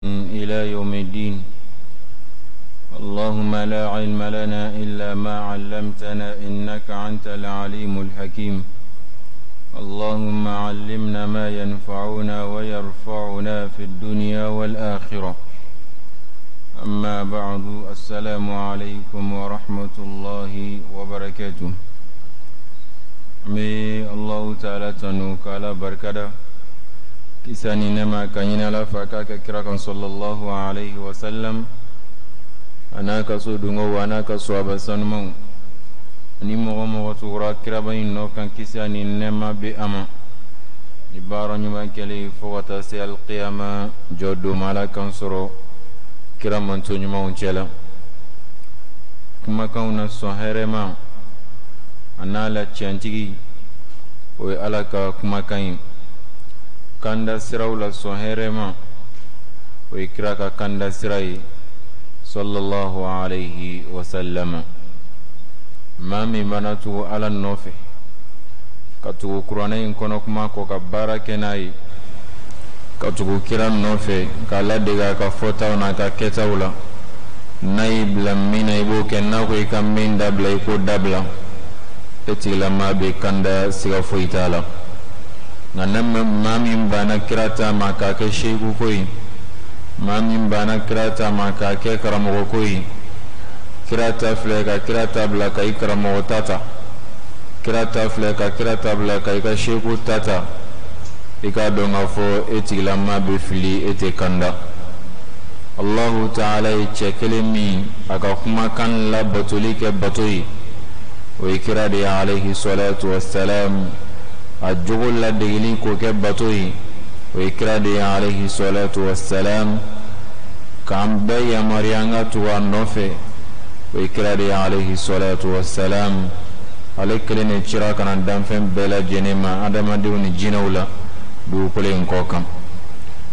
إلى يوم الدين. اللهم لا علم لنا إلا ما علمتنا إنك أنت العليم الحكيم. اللهم علمنا ما ينفعنا ويرفعنا في الدنيا والآخرة. أما بعد، السلام عليكم ورحمة الله وبركاته. An Allahu Taala tanu k'Ala barikada, kisi ni nɛɛma ka ɲini Ala fɛ k'a kɛ kira kan sallallahu alayhi wa sallam, a n'a ka so dungow, a n'a ka sahaba sanumanw ani mɔgɔ mɔgɔ tugura kiraba in nɔ kan, kisi ni nɛɛma bɛ a ma ni baara ɲuman kɛlen fo ka taa se alqiyama jɔ don ma. Ala kan sɔrɔ kira manto ɲumanw cɛ la. Kumakanw na sɔn hɛrɛma a n'a la tiɲɛtigi, o ye Ala ka kumakan ye. Kanda siraw la sɔn hɛrɛma, o ye kira ka kanda sira ye sallallahu alayhi wa sallam. Maa min mana tugu Ala nɔfɛ, ka tugu kuranɛ in kɔnɔ kuma kɔ, ka baara kɛ n'a ye, ka tugu kira nɔfɛ, k'a ladege a ka fɔtaw n'a ka kɛtaw la, n'a y'i bila min na, i b'o kɛ, n'a ko i ka min dabila, i k'o dabila, e tigilamaa bɛ kanda, siga foyi t'a la. Nka ne maa min banna kira ta ma k'a kɛ seku ko ye, maa min banna kira ta ma k'a kɛ karamɔgɔ ko ye, kira ta filɛ ka kira ta bila ka i karamɔgɔ ta ta, kira ta filɛ ka kira ta bila ka i ka seku ta ta, i k'a dɔn k'a fɔ e tigilamaa bɛ fili, e tɛ kanda. Allahu Taala ye cɛ kelen min a ka kumakan labatoli kɛ bato ye, o ye kira de ye alayhi salatu wassalam. A jogo ladegeli k'o kɛ bato ye, o ye kira de ye alayhi salatu wassalam. K'an bɛɛ yamaruya an ka tugu a nɔfɛ, o ye kira de ye alayhi salatu wassalam. Ale kelen de cira ka na danfɛn bɛɛ lajɛlen ma, adamadenw ni jinɛw la, dugukolo in kɔ kan.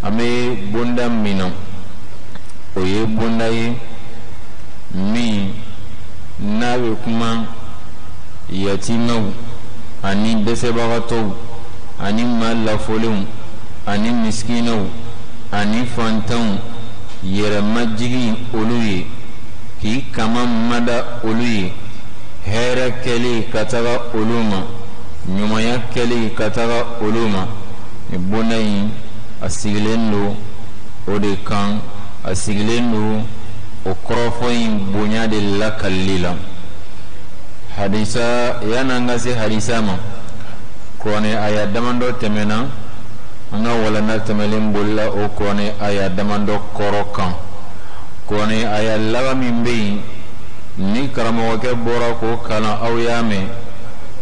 An bɛ bonda min na, o ye bonda ye min n'a bɛ kuma yatimɛw ani dɛsɛbagatɔw ani maa lafolenw ani misikinɛw ani fantanw yɛrɛmajigin olu ye, k'i kama mada olu ye, hɛrɛ kɛli ka taga olu ma, ɲumanya kɛli ka taga olu ma. Nin bonda in, a sigilen don o de kan, a sigilen don o kɔrɔfɔ in bonya de lakalili la. Hadisa, yan'an ka se hadisa ma, kuranɛ aya damadɔ tɛmɛna. An ka walanda tɛmɛlen bolila o kuranɛ aya damadɔ kɔrɔ kan. Kuranɛ aya laban min bɛ yen ni karamɔgɔkɛ bɔra k'o kalan, aw y'a mɛn,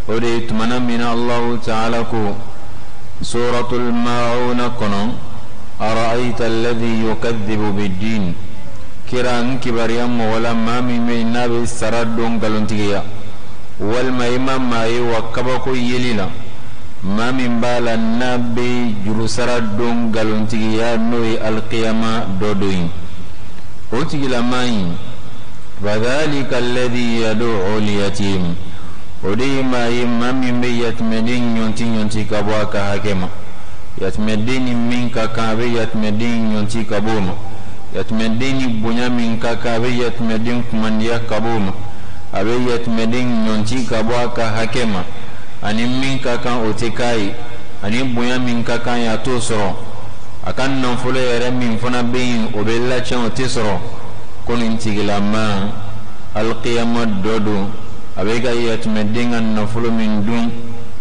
o de ye tumana min na Alahu Taala ko suratul Mauna kɔnɔ: ara'ayta alladhi yukadhibu bid-din. Kira, n kibaruya mɔgɔ la, maa min bɛ yen n'a bɛ sara don nkalontigiya, walima i ma maa ye wa kabako yeli la, maa min b'a la n'a bɛ jurusara don nkalontigiya, n'o ye alikiyama dɔ don ye, o tigilama in, fadhalika alladhi yad'u al-yatim, o de ye maa ye, maa min bɛ yatimɛden ɲɔnti ɲɔnti ka bɔ a ka hakɛ ma. Yatimɛden ni min ka kan, a bɛ yatimɛden ɲɔnti ka bɔ o ma. Yatimɛden ni bonya min ka kan, a bɛ yatimɛden kumandiya ka bɔ o ma. A bɛ yatimɛden ɲɔnti ka bɔ a ka hakɛ ma, ani min ka kan, o tɛ k'a ye, ani bonya min ka kan ye, a t'o sɔrɔ. A ka nafolo yɛrɛ min fana bɛ yen, o bɛ lacɛn, o tɛ sɔrɔ. Ko nin tigilama, alikiyama dɔ don, a bɛ ka yatimɛden ka nafolo min dun,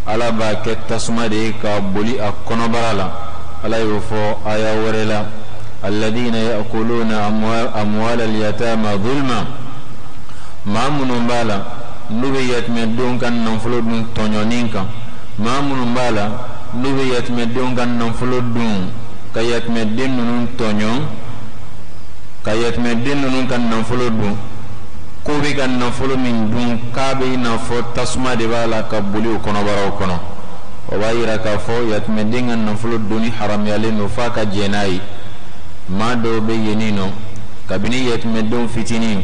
Ala b'a kɛ tasuma de ye k'a boli a kɔnɔbara la. Ala y'o fɔ aya wɛrɛ la: alladhina ya'kuluna amwala al-yatama zulma. Maa minnu b'a la n'u bɛ yatimɛdenw ka nafolo dun tɔɲɔni kan, maa minnu b'a la n'u bɛ yatimɛdenw ka nafolo dun ka yatimɛden ninnu tɔɲɔ, ka yatimɛden ninnu ka nafolo dun, k'o bɛ ka nafolo min dun, k'a bɛ i n'a fɔ tasuma de b'a la ka boli o kɔnɔbaraw kɔnɔ. O b'a yira k'a fɔ yatimɛden ka nafolo dunni haramuyalen don f'a ka jɛn n'a ye. Maa dɔw bɛ yen nɔ, kabini yatimɛdenw fitinin,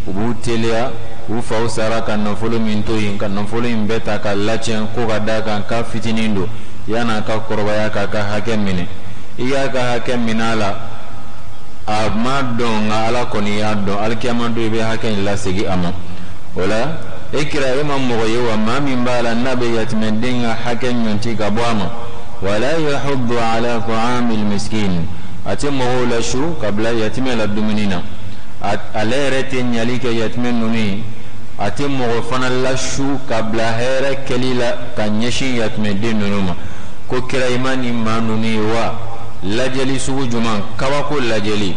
u b'u teliya, u faw sara ka nafolo min to yen, ka nafolo in bɛɛ ta ka lacɛn, ko ka d'a kan k'a fitinin don, yan'a ka kɔrɔbaya k'a ka hakɛ minɛ. I y'a ka hakɛ minɛ a la. m'a dɔn, nka Ala kɔni y'a dɔn. Alikiyama don i bɛ hakɛ in lasegin a ma. O la e kira, e ma mɔgɔ ye wa, maa min b'a la n'a bɛ yatimɛden ka hakɛ ɲɔnti ka bɔ a ma? Wala yahuddu ala ta'amil miskin, a tɛ mɔgɔw lasu ka bila yatimɛ la dumuni na. Ale yɛrɛ tɛ ɲali kɛ yatimɛ ninnu ye, a tɛ mɔgɔ fana lasu ka bila hɛrɛ kɛli la ka ɲɛsin yatimɛden ninnu ma. Ko kira, i ma nin maa ninnu ye wa? Lajɛli sugu jumɛn? Kabako lajɛli,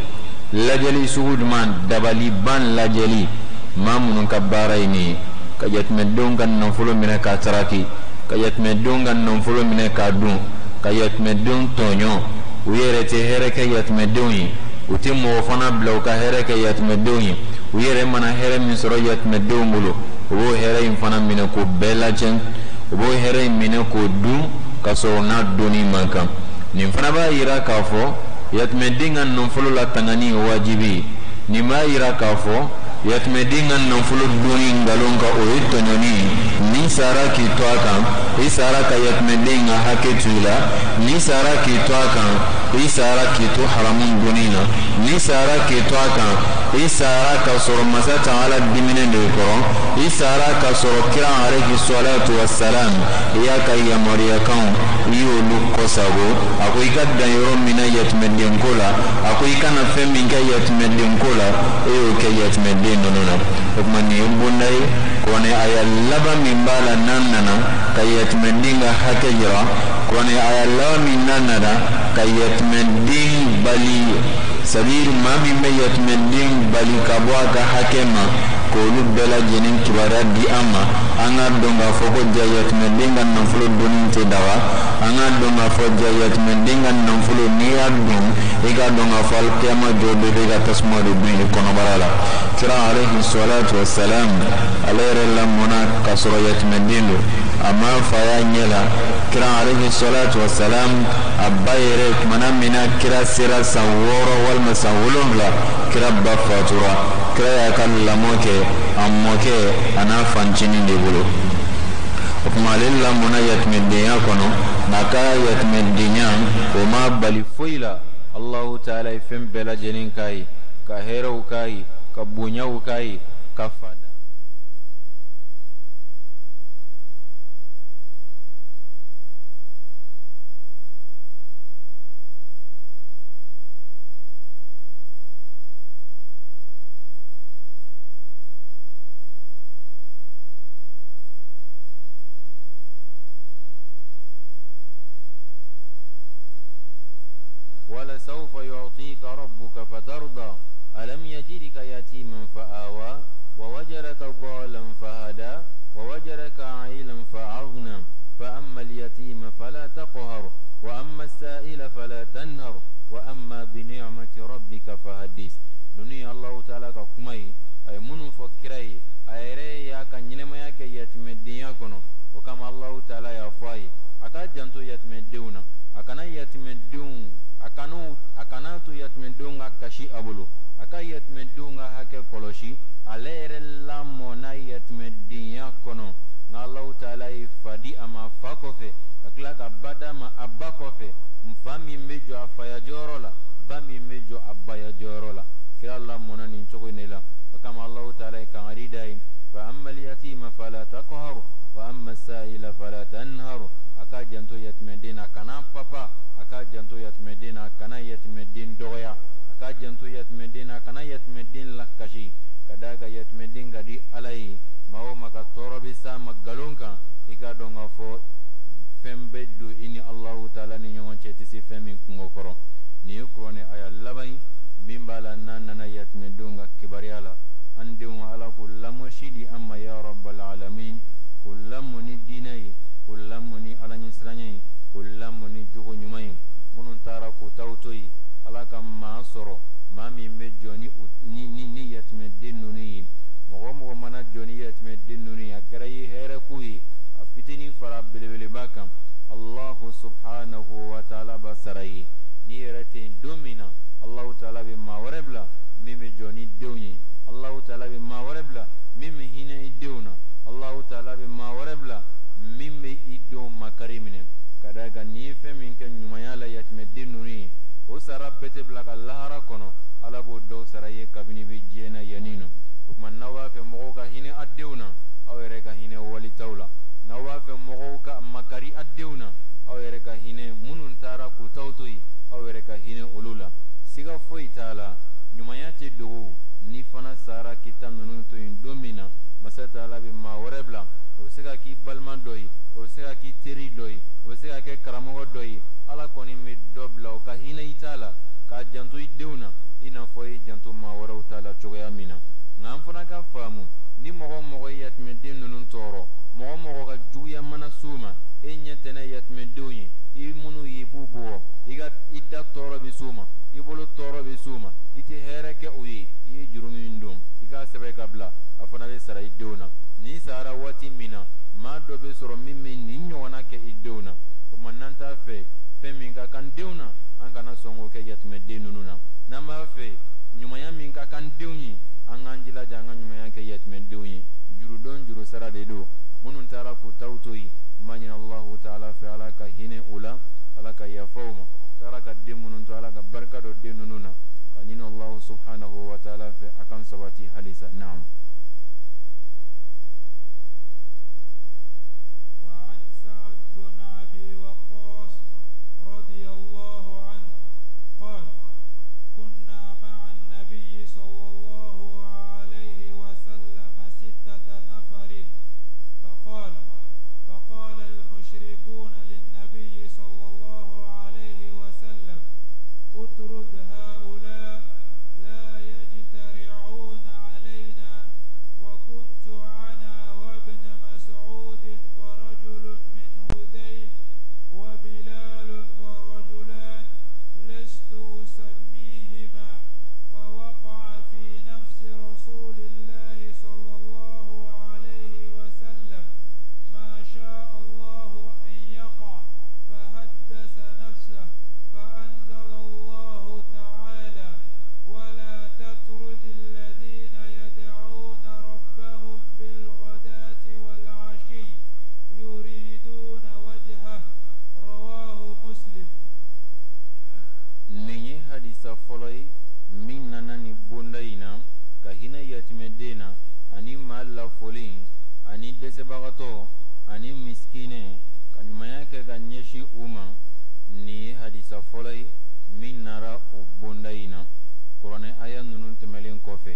lajɛli sugu jumɛn? Dabaliban lajɛli. Maa minnu ka baara ye nin ye, ka yatimɛdenw ka nafolo minɛ k'a taraki, ka yatimɛdenw ka nafolo minɛ k'a dun, ka yatimɛdenw tɔɲɔ, u yɛrɛ tɛ hɛrɛ kɛ yatimɛdenw ye, u tɛ mɔgɔ fana bila u ka hɛrɛ kɛ yatimɛdenw ye. U yɛrɛ mana hɛrɛ min sɔrɔ yatimɛdenw bolo, u b'o hɛrɛ in fana minɛ k'o bɛɛ lajɛ, u b'o hɛrɛ in minɛ k'o dun ka sɔrɔ n'a donni man kan. Nin fana b'a yira k'a fɔ yatimɛden ka nafolo latangani ye wajibi ye. Nin b'a yira k'a fɔ yatimɛden ka nafolo donni nkalon kan, o ye tɔɲɔni ye. N'i sara k'i to a kan, i sara ka yatimɛden ka hakɛ to i la. N'i sara k'i to a kan, i sara k'i to haramu donni na. N'i sara k'i to a kan, i sara ka sɔrɔ masa taala diminen de kɔrɔ. I sara ka sɔrɔ kira alayhi salatu wassalam, i y'a ka yamaruyakanw, i y'olu kɔsago. A ko i ka dan yɔrɔ min na yatimɛdenko la, a ko i kana fɛn min kɛ yatimɛdenko la, e y'o kɛ yatimɛden ninnu na. O tuma nin ye bonda ye. Kuranɛ aya laban min b'a la n'an nana ka yatimɛden ka hakɛ jira, kuranɛ aya laban min n'a nana ka yatimɛden bali, c'est à dire maa min bɛ yatimɛden bali ka bɔ a ka hakɛ ma, k'olu bɛɛ lajɛlen kibaruya di an ma. An k'a dɔn k'a fɔ ko ja yatimɛden ka nafolo donni tɛ daga. An k'a dɔn k'a fɔ ja yatimɛden ka nafolo, n'i y'a dun, i k'a dɔn k'a fɔ alikiyama jɔ bɛɛ bɛ ka tasuma de dun i kɔnɔbara la. Kira alayhi salatu wasalam, ale yɛrɛ lamɔna k'a sɔrɔ yatimɛden don, a ma fa y'a ɲɛ la. Kira alayhi salatu wasalam, a ba yɛrɛ, tumana min na kira sera san 6 walima san 7, kira ba fatura. Kira y'a ka lamɔ kɛ a mɔkɛ a n'a fancinin de bolo. O tuma ale lamɔna yatimɛdenya kɔnɔ, nka ka yatimɛdenya o ma bali foyi la. Alahu taala ye fɛn bɛɛ lajɛlen k'a ye, ka hɛrɛw k'a ye, ka bonyaw k'a ye, ka fa ولسوف يعطيك ربك فترضى ألم يجدك يتيما فآوى ووجدك ضالا فهدى ووجدك عائلا فأغنى فأما اليتيم فلا تقهر وأما السائل فلا تنهر وأما بنعمة ربك فحدث. Ninnu ye Alahu taala ka kuma ye, a ye minnu fɔ kira ye, a yɛrɛ y'a ka ɲɛnɛmaya kɛ yatimɛdenya kɔnɔ. O kama Alahu taala y'a fɔ a ye a k'a janto yatimɛdenw na, a kana yatimɛdenw, a kana to yatimɛdenw ka kasi a bolo, a ka yatimɛdenw ka hakɛ kɔlɔsi. Ale yɛrɛ lamɔna yatimɛdenya kɔnɔ, nka Alahu taala ye fa di a ma fa kɔfɛ, ka tila ka ba d'a ma a ba kɔfɛ, fa min bɛ jɔ a faya jɔyɔrɔ la, ba min bɛ jɔ a baya jɔyɔrɔ la. Kira lamɔna nin cogo in de la. O kama Alahu taala ye kangari da ye: fa amma al-yatima fala taqhar wa amma as-sa'ila fala tanhar. A ka janto yatimɛden na, kana papa, a ka janto yatimɛden na, kana yatimɛden dɔgɔya, a ka janto yatimɛden na, kana yatimɛden lakasi. Ka d'a kan yatimɛden ka di Ala ye. Maa o maa ka tɔɔrɔ bɛ s'a ma nkalon kan, i k'a dɔn k'a fɔ fɛn bɛ don i ni Alahu taala ni ɲɔgɔn cɛ, tɛ se fɛn min kungo kɔrɔ. Nin ye kuranɛ aya laban ye min b'a la n'a nana yatimɛdenw ka kibaruya la. An denw, Ala k'o lamɔsi di an ma ya rabbal alamin, k'o lamɔ ni diinɛ ye, k'o lamɔ ni Ala ɲɛsiranɲɛ ye, k'o lamɔ ni jogo ɲuman ye. Minnu taara k'u taw to yen, Ala ka maa sɔrɔ maa min bɛ jɔ ni yatimɛden ninnu ye. Mɔgɔ o mɔgɔ mana jɔ ni yatimɛden ninnu ye, a kɛra i ye hɛrɛ k'u ye, a fitinin fara belebeleba kan, Alahu subhanahu wa taala b'a sara i ye. N'i yɛrɛ tɛ yen don min na, Alahu taala bɛ maa wɛrɛ bila min bɛ jɔ ni denw ye. Alahu taala bɛ maa wɛrɛ bila min bɛ hinɛ i denw na. Alahu taala bɛ maa wɛrɛ bila min bɛ i denw makari minɛ. Ka d'a kan n'i ye fɛn min kɛ ɲumanya la yatimɛden ninnu ye, o sara bɛɛ tɛ bila ka lahara kɔnɔ. Ala b'o sara i ye kabini i bɛ diɲɛ na yanni nɔ. O tuma n'aw b'a fɛ mɔgɔw ka hinɛ a denw na, aw yɛrɛ ka hinɛ walitaw la. N'aw b'a fɛ mɔgɔw ka makari a denw na, aw yɛrɛ ka hinɛ minnu taara k'u taw to yen, aw yɛrɛ ka hinɛ olu la. Siga foyi t'a la, ɲumanya tɛ dogo. N'i fana sara k'i ta ninnu to yen don min na, masa taala bɛ maa wɛrɛ bila. O bɛ se ka k'i balima dɔ ye, o bɛ se ka k'i teri dɔ ye, o bɛ se ka kɛ karamɔgɔ dɔ ye. Ala kɔni bɛ dɔ bila o ka hinɛ i ta la, k'a janto i denw na, i n'a fɔ i janto maa wɛrɛw ta la cogoya min na. Nka an fana ka faamu, ni mɔgɔ o mɔgɔ ye yatimɛden ninnu tɔɔrɔ, mɔgɔ o mɔgɔ ka juguya mana s'u ma, e ɲɛ tɛ n'a yatimɛdenw ye, i minnu ye i b'u bugɔ, i ka i da tɔɔrɔ bɛ s'u ma, i bolo tɔɔrɔ bɛ s'u ma, i tɛ hɛrɛ kɛ u ye, i ye juru min don i k'a sɛbɛn ka bila, a fana bɛ sara i denw na. N'i sara waati min na, maa dɔ bɛ sɔrɔ min bɛ nin ɲɔgɔnna kɛ i denw na. O tuma n'an t'a fɛ fɛn min ka kan denw na, an kana sɔn k'o kɛ yatimɛden ninnu na. N'an b'a fɛ ɲumanya min ka kan denw ye, an k'an jilaja an ka ɲumanya kɛ yatimɛdenw ye. Jurudon juru sara de don. Minnu taara k'u taw to yen, n b'a ɲini Alahu taala fɛ, Ala ka hinɛ u la, Ala ka yafa u ma. Taara ka den minnu to, Ala ka barika don den ninnu na, ka ɲini Alahu subhanahu wa taala fɛ a k'an sabati halisa. Naam. وعن سعد بن أبي وقاص رضي الله عنه قال: كنا مع النبي صلى الله عليه وسلم 6 نفر، فقال المشركون للنبي صلى الله عليه وسلم: اطرد هؤلاء لا يجترعون علينا. وكنت أنا وابن مسعود ورجل من هذيل وبلال ورجلان لست أسميهما، فوقع في نفس رسول الله صلى الله عليه وسلم ما شاء الله أن يقع، فحدث نفسه، فأنزل الله تعالى: ولا تطرد الذين يدعون ربهم بالغداة والعشي يريدون وجهه. رواه مسلم. Nin ye hadisa fɔlɔ ye min nana nin bonda in na, ka hinɛ yatimɛden na, ani maa lafolen, ani dɛsɛbagatɔ, ani miskinɛ, ka ɲumanya kɛ ka ɲɛsin u ma. Nin ye hadisa fɔlɔ ye min nara o bonda in na. Kuranɛ aya ninnu tɛmɛlen kɔfɛ,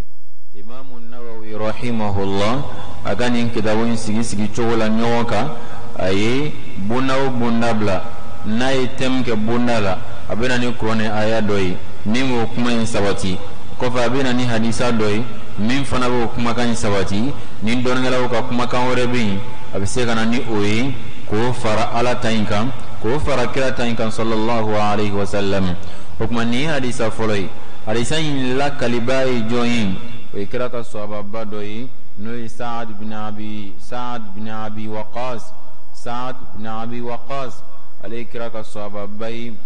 Imamu Nawawi rahimahullah a ka nin kitabu in sigi sigi cogo la ɲɔgɔn kan, a ye bonda o bonda bila, n'a ye thème kɛ bonda la, a bɛ na ni kuranɛ aya dɔ ye min b'o kuma in sabati. Kɔfɛ a bɛ na ni hadisa dɔ ye min fana b'o kumakan in sabati. Ni dɔnnikɛlaw ka kumakan wɛrɛ bɛ yen, a bɛ se ka na ni o ye k'o fara Ala ta in kan, k'o fara kira ta in kan sallallahu alaihi wa sallam. O tuma nin ye hadisa fɔlɔ ye. Hadisa in lakalibaa ye jɔn ye? O ye kira ka sɔhababa dɔ ye, n'o ye Saad bin Abi Saad bin Abi Waqas. Saad bin Abi Waqas, ale ye kira ka sɔhababa ye.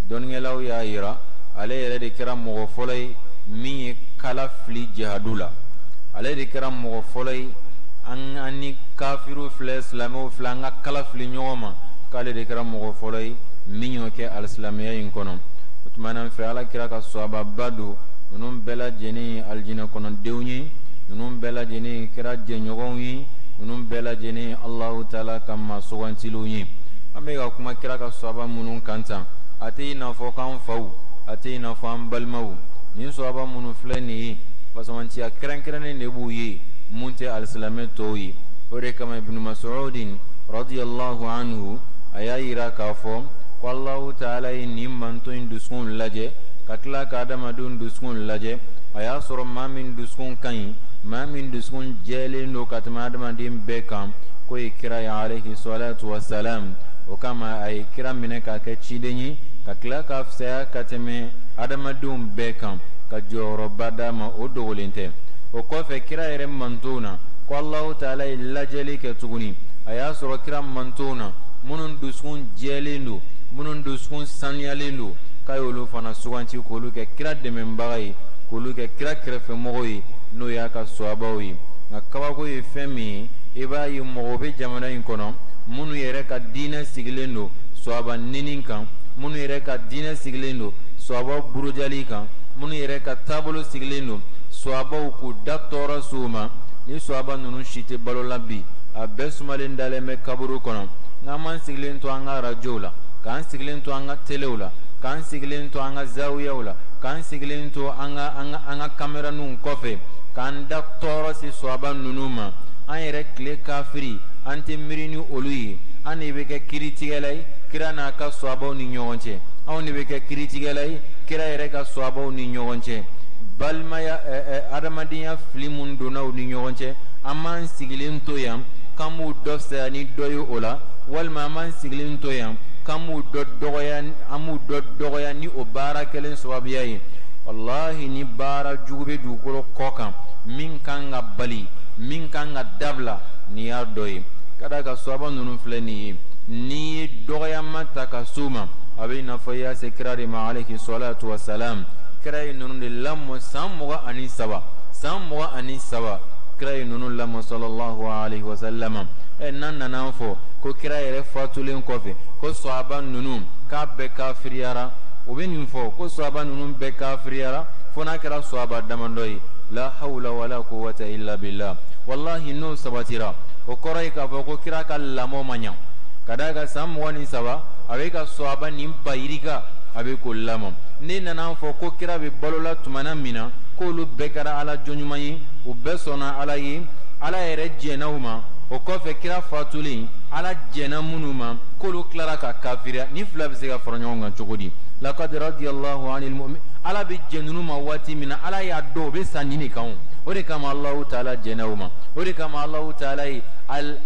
Dɔnnikɛlaw y'a yira, ale yɛrɛ de kɛra mɔgɔ fɔlɔ ye min ye kala fili jihadu la. Ale de kɛra mɔgɔ fɔlɔ ye, an ni kafiru filɛ, silamɛw filɛ, an ka kala fili ɲɔgɔn ma, k'ale de kɛra mɔgɔ fɔlɔ ye min y'o kɛ alisilamɛya in kɔnɔ. O tuma na fɛ, Ala kira ka sɔhababa don. Ninnu bɛɛ lajɛlen ye alijinɛ kɔnɔdenw ye, ninnu bɛɛ lajɛlen kɛra jɛɲɔgɔnw ye, ninnu bɛɛ lajɛlen ye Alahu taala ka maa sugantiliw ye. An bɛ ka kuma kira ka sɔhaba minnu kan tan, a tɛ i n'a fɔ k'an faw, a tɛ i n'a fɔ an balimaw. Nin sɔhaba minnu filɛ nin ye, fasamantiya kɛrɛnkɛrɛnnen de b'u ye mun tɛ alisilamɛ tɔw ye. O de kama Ibn Mas'udin radiyallahu anhu a y'a yira k'a fɔ ko Alahu taala ye nin manton in dusukun lajɛ, ka tila ka adamadenw dusukun lajɛ. A y'a sɔrɔ maa min dusukun ka ɲi, maa min dusukun jɛlen don ka tɛmɛ adamaden bɛɛ kan, k'o ye kira ye alayhi salatu wa salam. O kama a ye kira minɛ k'a kɛ ciden ye, ka tila k'a fisaya ka tɛmɛ adamadenw bɛɛ kan, ka jɔyɔrɔba d'a ma, o dogolen tɛ. O kɔfɛ kira yɛrɛ mantonw na, ko Alahu taala ye lajɛli kɛ tuguni, a y'a sɔrɔ kira mantonw na minnu dusukun jɛlen don, minnu dusukun sanuyalen don, k'a y'olu fana suganti k'olu kɛ kira dɛmɛbaga ye, k'olu kɛ kira kɛrɛfɛmɔgɔw ye, n'o y'a ka sɔhabaw ye. Nka kabako ye fɛn min ye, i b'a ye mɔgɔw bɛ jamana in kɔnɔ minnu yɛrɛ ka diinɛ sigilen don sɔhaba nini kan, minnu yɛrɛ ka diinɛ sigilen don sɔhaba burujali kan. Minnu yɛrɛ ka taabolo sigilen don suhabaw k'u da tɔɔrɔ s'u ma, ni suhaba ninnu si tɛ balo la bi, a bɛɛ sumalen dalen bɛ kaburu kɔnɔ. Nka an b'an sigilen to an ka arajow la, k'an sigilen to an ka telew la, k'an sigilen to an ka zawiyaw la, k'an sigilen to an ka kameraniw kɔfɛ, k'an da tɔɔrɔ se suhaba ninnu ma. An yɛrɛ tile kafiri, an tɛ miiri ni olu ye. An de bɛ kɛ kiritigɛla ye kira n'a ka suhabaw ni ɲɔgɔn cɛ. Anw de bɛ kɛ kiritigɛla ye kira yɛrɛ ka suhabaw ni ɲɔgɔn cɛ. Balimaya, adamadenya fili mun donna u ni ɲɔgɔn cɛ, an b'an sigilen to yan k'an b'u dɔ fisaya ni dɔ ye o la, walima an b'an sigilen to yan k'an b'u dɔ dɔgɔya, an b'u dɔ dɔgɔya ni o baara kelen sababuya ye. Walahi, ni baara jugu bɛ dugukolo kɔ kan min kan ka bali, min kan ka dabila, nin y'a dɔ ye. Ka d'a kan suhaba ninnu filɛ nin ye, n'i ye dɔgɔyama ta ka s'u ma, a bɛ i n'a fɔ i y'a se kira de ma, alayhi salatu wa salam. Kira ye ninnu de lamɔ san 23, san 23 kira ye ninnu lamɔ, sallallahu alayhi wa sallam. N'an nana fɔ ko kira yɛrɛ fatulen kɔfɛ ko sahaba ninnu k'a bɛɛ kafiriyara, o bɛ nin fɔ ko sahaba ninnu bɛɛ kafiriyara fo n'a kɛra sahaba damadɔ ye. La hawla wala quwwata illa billah. Wallahi, n'o sabatira, o kɔrɔ ye k'a fɔ ko kira ka lamɔ ma ɲa. Ka d'a kan san 23 a bɛ ka sahaba nin ba yirika a bɛ k'o lamɔ. Ne nana fɔ ko kira bɛ balola tumana min na k'olu bɛɛ kɛra Ala jɔn ɲuman ye, u bɛɛ sɔnna Ala ye, Ala yɛrɛ jɛnna u ma. O kɔfɛ, kira fatulen, Ala jɛnna minnu ma, k'olu tilara ka kafiriya. Ni fila bɛ se ka fara ɲɔgɔn kan cogo di? Laqad radiyallahu anil mu'min. Ala bɛ jɛn ninnu ma waati min na, Ala y'a dɔn o bɛ sa nin de kan. O de kama Alahu taala jɛnna u ma. O de kama Alahu taala ye al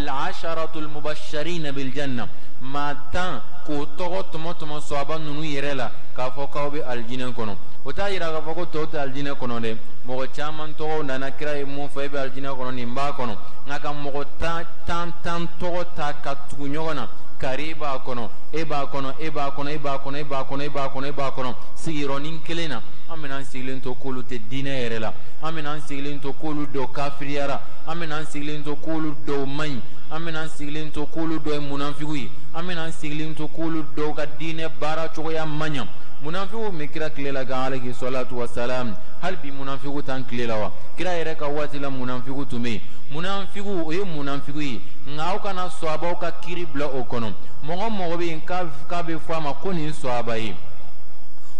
asharatul mubasharina bil janna, maa 10, k'o tɔgɔ tɔmɔ tɔmɔ sɔaba ninnu yɛrɛ la k'a fɔ k'aw bɛ alijinɛ kɔnɔ. O t'a yira k'a fɔ ko tɔw tɛ alijinɛ kɔnɔ dɛ. Mɔgɔ caman tɔgɔw nana, kira ye mun fɔ, e bɛ alijinɛ kɔnɔ, nin b'a kɔnɔ. Nka ka mɔgɔ 10 10 10 tɔgɔ ta ka tugu ɲɔgɔn na, kari e b'a kɔnɔ, e b'a kɔnɔ, e b'a kɔnɔ, e b'a kɔnɔ, e b'a kɔnɔ, e b'a kɔnɔ, e b'a kɔnɔ, sigiyɔrɔnin kelen na, an bɛna an sigilen to k'olu tɛ diinɛ yɛrɛ la, an bɛna an sigilen to k'olu dɔw kafiriyara, an bɛna an sigilen to k'olu dɔw man ɲi, an bɛna an sigilen to k'olu dɔw ye munafigiw ye, an bɛna an sigilen to k'olu dɔw ka diinɛ baara cogoya man ɲa. Munafigiw bɛ kira tile la kan, alayhi salatu wa salam. Hali bi munafigiw t'an tile la wa? Kira yɛrɛ ka waati la, munafigiw tun bɛ yen. Munafigiw, o ye munafigiw ye. Nka aw kana sɔabaw ka kiiri bila o kɔnɔ. Mɔgɔ mɔgɔ bɛ yen k'a bɛ fɔ a ma ko nin sɔaba ye,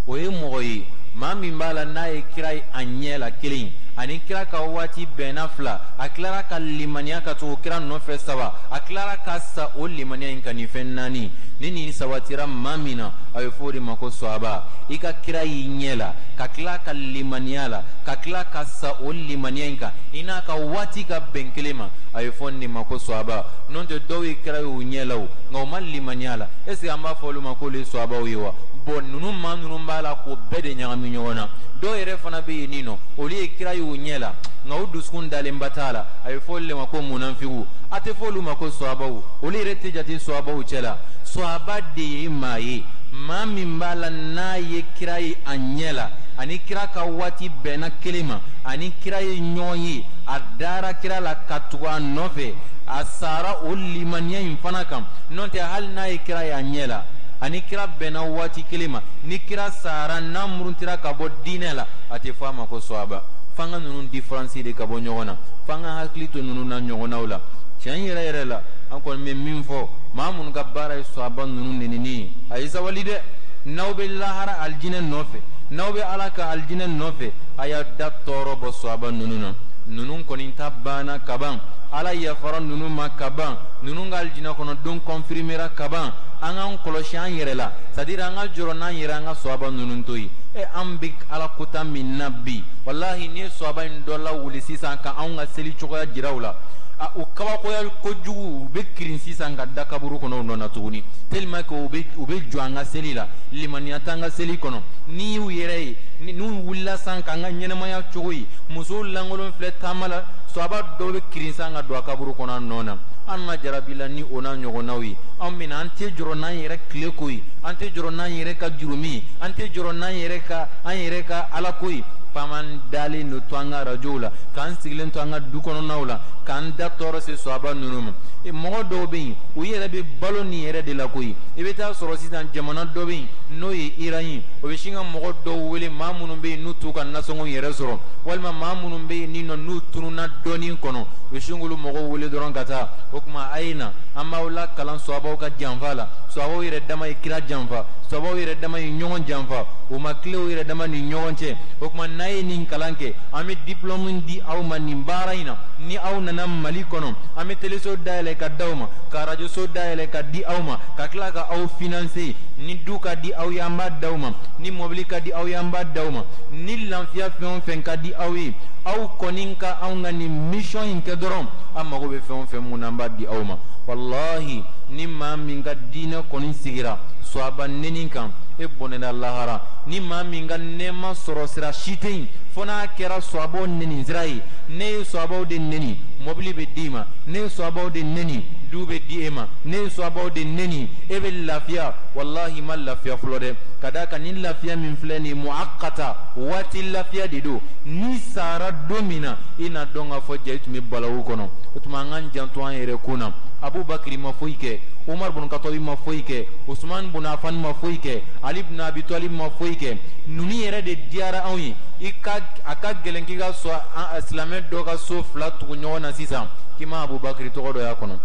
o ye mɔgɔ ye, maa min b'a la n'a ye kira ye a ɲɛ la kelen, ani kira ka waati bɛnna fila, a tilara ka limaniya ka tugu kira nɔfɛ saba, a tilara ka sa o limaniya in ka nin fɛn naani ni nin sabatira maa min na, a bɛ fɔ o de ma ko sɔaba. I ka kira y'i ɲɛ la, ka tila ka limaniya la, ka tila ka sa o limaniya in kan, i n'a ka waati ka bɛn kelen ma, a bɛ fɔ nin de ma ko sɔaba. N'o tɛ, dɔw ye kira ye u ɲɛ la o, nka u ma limaniya la. Est ce que an b'a fɔ olu ma k'olu ye sɔabaw ye wa? Bon, ninnu maa ninnu b'a la k'o bɛɛ de ɲagami ɲɔgɔn na. Dɔw yɛrɛ fana bɛ yen nin nɔ, olu ye kira ye u ɲɛ la, nka u dusukun dalenba t'a la, a bɛ fɔ olu de ma ko munafigiw. A tɛ fɔ olu ma ko sɔabaw, olu yɛrɛ tɛ jate sɔabaw cɛ la. Sɔaba de ye maa ye, maa min b'a la n'a ye kira ye a ɲɛ la, ani kira ka waati bɛnna kelen ma, ani kira ye ɲɔgɔn ye, a dara kira la ka tugu a nɔfɛ, a sara o limaniya in fana kan. N'o tɛ, hali n'a ye kira ye a ɲɛ la, ani kira bɛnna waati kelen ma, ni kira sara n'a muruntira ka bɔ diinɛ la, a tɛ fɔ a ma ko sɔaba. F'an ka ninnu différence de ka bɔ ɲɔgɔn na, f'an ka hakili to ninnu na ɲɔgɔnnaw la. Tiɲɛ yɛrɛ yɛrɛ la, an kɔni bɛ min fɔ, maa minnu ka baara ye sɔaba ninnu nenini ye, a ye sabali dɛ. N'aw bɛ lahara alijinɛ nɔfɛ, n'aw bɛ Ala ka alijinɛ nɔfɛ, a y'a da tɔɔrɔ bɔ sɔaba ninnu na. Ninnu kɔni ta banna kaban, Ala yafara ninnu ma kaban, ninnu ka alijinɛ kɔnɔ don confirmera kaban. An k'an kɔlɔsi an yɛrɛ la, c'est à dire an ka jɔrɔ n'an yɛrɛ, an ka sɔaba ninnu to yen. An bɛ Ala kota min na bi, walahi, n'i ye sɔaba in dɔ lawuli sisan ka anw ka seli cogoya jira u la, a o kabakoya kojugu, u bɛ kirin sisan ka da kaburu kɔnɔ u nɔ na tuguni, tellement que u bɛ jɔ an ka seli la, limaniya t'an ka seli kɔnɔ. N'i y'u yɛrɛ ye, n'u wulila sisan k'an ka ɲɛnamaya cogo ye, musow lankolon filɛ taama la, sɔaba dɔw bɛ kirin sisan ka don a kaburu kɔnɔ a nɔ na. An ma jarabi la ni o n'a ɲɔgɔnnaw ye. Anw bɛna, an tɛ jɔrɔ n'an yɛrɛ tile ko ye, an tɛ jɔrɔ n'an yɛrɛ ka jurumi ye, an tɛ jɔrɔ n'an yɛrɛ ka an yɛrɛ ka Alako ye. f'an dalen don to an ka arajow la, k'an sigilen to an ka du kɔnɔnaw la, k'an da tɔɔrɔ se sɔaba ninnu ma. Mɔgɔ dɔw bɛ yen, u yɛrɛ bɛ balo nin yɛrɛ de la koyi. I bɛ taa sɔrɔ sisan jamana dɔ bɛ yen n'o ye Iran ye, o bɛ sin ka mɔgɔ dɔw wele, maa minnu bɛ yen n'u t'u ka nasɔngɔ yɛrɛ sɔrɔ, walima maa minnu bɛ yen ni nɔ n'u tununna dɔɔnin kɔnɔ, u bɛ sin k'olu mɔgɔw wele dɔrɔn ka taa. O tuma a ye na, an b'aw lakalan sɔabaw ka janfa la. Sɔabaw yɛrɛ dama ye kira janfa, sɔabaw yɛrɛ dama ye ɲɔgɔn janfa, u ma tile u yɛrɛ dama ni ɲɔgɔn cɛ. O tuma n'a ye nin kalan kɛ, an bɛ diplôme di aw ma nin baara in na. Ni aw nana Mali kɔnɔ, an bɛ teleso dayɛlɛ ka d'aw ma, ka arajoso dayɛlɛ ka di aw ma, ka tila ka aw financer. Ni du ka di aw ye, an b'a d'aw ma. Ni mɔbili ka di aw ye, an b'a d'aw ma. Ni lafiya fɛn o fɛn ka di aw ye, aw kɔni ka anw ka nin mission in kɛ dɔrɔn, an mago bɛ fɛn o fɛn mun na, an b'a di aw ma. Walahi, ni maa min ka diinɛ kɔni sigira sɔaba neni kan, e bɔnɛna lahara. Ni maa min ka nɛɛma sɔrɔ sira si tɛ yen fo n'a kɛra sɔabaw neni sira ye. Ne ye sɔabaw de neni, mɔbili bɛ d'i ma. Ne ye sɔabaw de neni, du bɛ di e ma. Ne ye sɔabaw de neni, e bɛ lafiya. Walahi, ma lafiya fɔlɔ dɛ, ka d'a kan ni lafiya min filɛ nin ye, muakata, waati lafiya de don. N'i sara don min na, i na dɔn k'a fɔ ja i tun bɛ balawu kɔnɔ. O tuma an k'an janto an yɛrɛ kun na. Abubakiri ma foyi kɛ, Umar bun Katabi ma foyi kɛ, Usman bun Affan ma foyi kɛ, Ali bun Abi Talib ma foyi kɛ. Ninnu yɛrɛ de diyara anw ye. I ka a ka gɛlɛn k'i ka sɔn silamɛ dɔ ka so fila tugu ɲɔgɔn na sisan k'i ma Abubakiri tɔgɔ dɔ y'a kɔnɔ.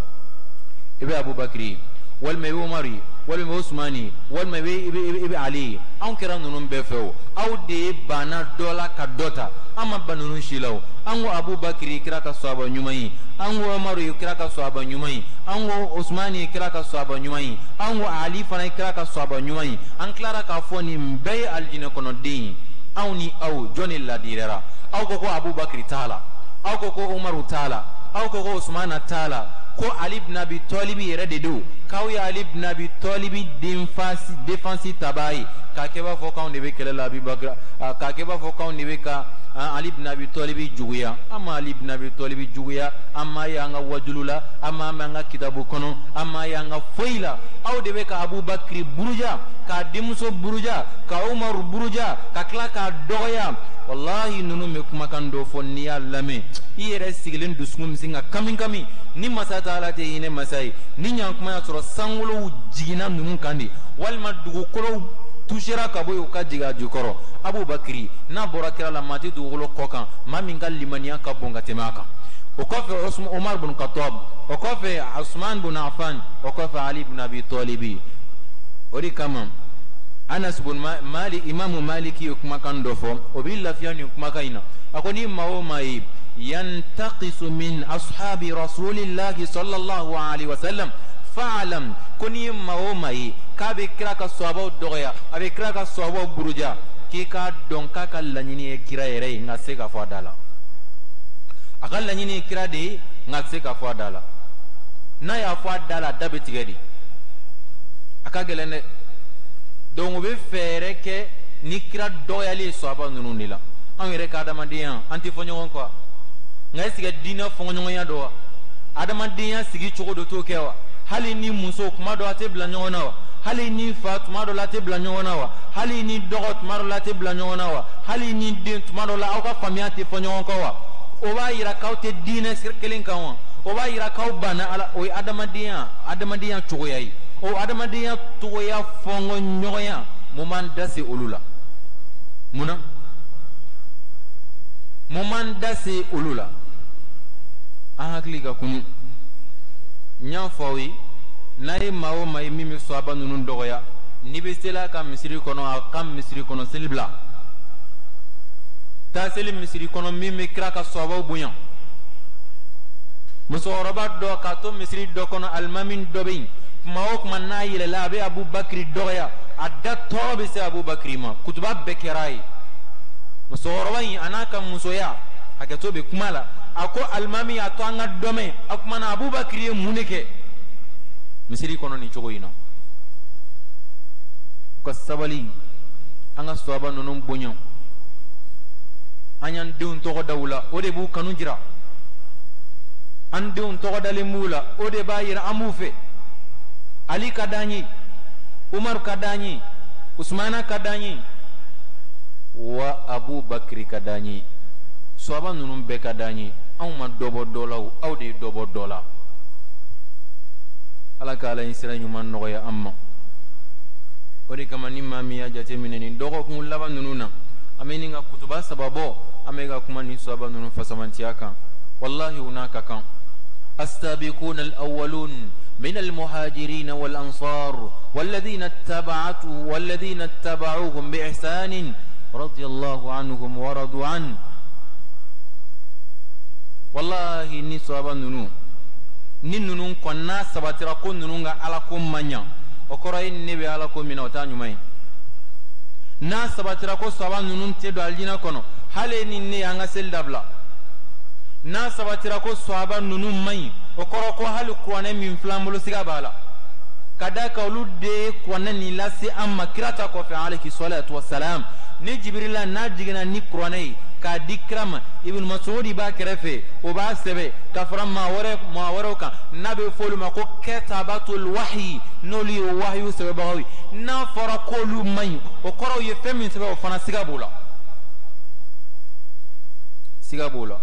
I bɛ Abubakiri ye, walima i bɛ Umaru ye, walima i bɛ Usman ye, walima i bɛ Ali ye. Anw kɛra ninnu bɛɛ fɛ o. Aw de ye banna dɔ la ka dɔ ta. An ma ban ninnu si la o. An ko Abubakiri kira ka sɔaba ɲuman ye, an ko Umaru ye kira ka sɔaba ɲuman ye, an ko Usman ye kira ka sɔaba ɲuman ye, an ko Ali fana ye kira ka sɔaba ɲuman ye. An tilara k'a fɔ nin bɛɛ ye alijinɛ kɔnɔden ye. Anw ni aw, jɔn de ladiriyara? Aw ko ko Abubakiri t'a la, aw ko ko Umaru t'a la, aw ko ko Usmana t'a la, ko Ali bun Abi Talibi yɛrɛ de don, k'aw ye Ali bun Abi Talibi défense tabaa ye, k'a kɛ b'a fɔ k'anw de bɛ kɛlɛ la Abubakar, k'a kɛ b'a fɔ k'anw de bɛ ka Ali bun Abi Talibi juguya. An ma Ali bun Abi Talibi juguya, an m'a ye an ka wajulu la, an m'a mɛn an ka kitabu kɔnɔ, an m'a ye an ka foyi la. Aw de bɛ ka Abubakiri buruja, k'a denmuso buruja, ka Umaru buruja, ka tila k'a dɔgɔya. Walahi, ninnu bɛ kumakan dɔ fɔ, n'i y'a lamɛn, i yɛrɛ sigilen dusukun bɛ sin ka kami kami. Ni masa taala tɛ hinɛ masa ye, ni ɲankuma y'a sɔrɔ sankolow jiginna ninnu kan de, walima dugukolow tusera ka bɔ yen, u ka jigin a jukɔrɔ. Abubakiri n'a bɔra kira la, maa tɛ dugukolo kɔ kan maa min ka limaniya ka bon ka tɛmɛ a kan. O kɔfɛ Umar bun Khattab, o kɔfɛ Usman bun Affan, o kɔfɛ Ali bun Abi Talibi. O de kama Anas bun Malik, Imamu Maliki ye kumakan dɔ fɔ, o b'i lafiya nin kumakan in na. A ko ni maa o maa ye yantaqisu min ashabi rasulillahi sallallahu alaihi wasallam fa'alam, ko ni ye maa o maa ye k'a bɛ kira ka sɔhabaw dɔgɔya, a bɛ kira ka sɔhabaw buruja, k'i k'a dɔn k'a ka laɲini ye kira yɛrɛ ye, nka se k'a fɔ a da la. A ka laɲini ye kira de ye, nka se k'a fɔ a da la. N'a y'a fɔ a da la, a da bɛ tigɛ de. A ka gɛlɛn dɛ. Donc u bɛ fɛɛrɛ kɛ ni kira dɔgɔyali ye sɔhaba ninnu de la. Anw yɛrɛ ka adamadenya, an tɛ fɔ ɲɔgɔn kɔ, nka est ce que diinɛ fɔɲɔgɔnya don wa? Adamadenya sigi cogo dɔ t'o kɛ wa? Hali ni muso tuma dɔ a tɛ bila ɲɔgɔn na wa? Hali ni fa tuma dɔ la a tɛ bila ɲɔgɔn na wa? Hali ni dɔgɔ tuma dɔ la a tɛ bila ɲɔgɔn na wa? Hali ni den tuma dɔ la aw ka faamuya tɛ fɔ ɲɔgɔn kɔ wa? O b'a yira k'aw tɛ diinɛ sira kelen kan wa? O b'a yira k'aw banna Ala. O ye adamadenya cogoya ye. O adamadenya cogoya fɔngɔ ɲɔgɔnya, mun b'an da se olu la? Mun na? Mun b'an da se olu la? An hakili ka kunu. N y'a fɔ aw ye, n'a ye maa o maa ye min bɛ sɔaba ninnu dɔgɔya, n'i bɛ seli a ka misiri kɔnɔ, a ka misiri kɔnɔ seli bila. Taa seli misiri kɔnɔ min bɛ kira ka sɔabaw bonya. Musokɔrɔba dɔ k'a to misiri dɔ kɔnɔ, alimami dɔ bɛ yen, kuma o kuma n'a yɛlɛla, a bɛ Abubakiri dɔgɔya, a da tɔɔrɔ bɛ se Abubakiri ma. Kutuba bɛɛ kɛra a ye. Musokɔrɔba in a n'a ka musoya, hakɛto bɛ kuma la, a ko alimami a to an ka dɔ mɛn. A kumana Abubakiri ye mun de kɛ misiri kɔnɔ nin cogo in na? Ka sabali, an ka sɔaba ninnu bonya, an y'an denw tɔgɔ da u la, o de b'u kanu jira. An denw tɔgɔ dalen b'u la, o de b'a yira an b'u fɛ. Ali ka d'an ye, Umaru ka d'an ye, Usumana ka d'an ye. Wa Abubakiri ka d'an ye, sɔhaba ninnu bɛɛ ka d'an ye. Anw ma dɔ bɔ dɔ la o, aw de ye dɔ bɔ dɔ la. Ala ka ala in sira ɲuman nɔgɔya an ma. O de kama ni maa min y'a jateminɛ nin dɔgɔkun laban ninnu na, an bɛ nin ka kutuba saba bɔ, an bɛ ka kuma nin sɔhaba ninnu fasamantiya kan. Walahi, u n'a ka kan. السابقون الأولون من المهاجرين والأنصار والذين اتبعوهم بإحسان رضي الله عنهم ورضوا عنه. والله ni sɔhaba ninnu, ni ninnu kɔnna sabatira ko ninnu ka ala ko man ɲa, o kɔrɔ ye ne bɛ ala ko min na, o t'a ɲuman ye. N'a sabatira ko sɔhaba ninnu tɛ don alijinɛ kɔnɔ, hali ni ne y'an ka seli dabila. N'a sabatira ko sɔhaba ninnu man ɲi, o kɔrɔ ko hali kuranɛ min filɛ an bolo, siga b'a la, ka d'a kan olu de ye kuranɛ nin lase an ma kira ta kɔfɛ, alayhi salatu wasalam. Ni Jibirila n'a jiginna ni kuranɛ ye k'a di kira ma, Ibn Masudi b'a kɛrɛfɛ, o b'a sɛbɛ ka fara maa wɛrɛw kan, n'a bɛ fɔ olu ma ko katabatul wahyi, n'olu ye wahiyu sɛbɛbagaw ye. N'a fɔra k'olu man ɲi, o kɔrɔ u ye fɛn min sɛbɛn, o fana siga b'o la, siga b'o la.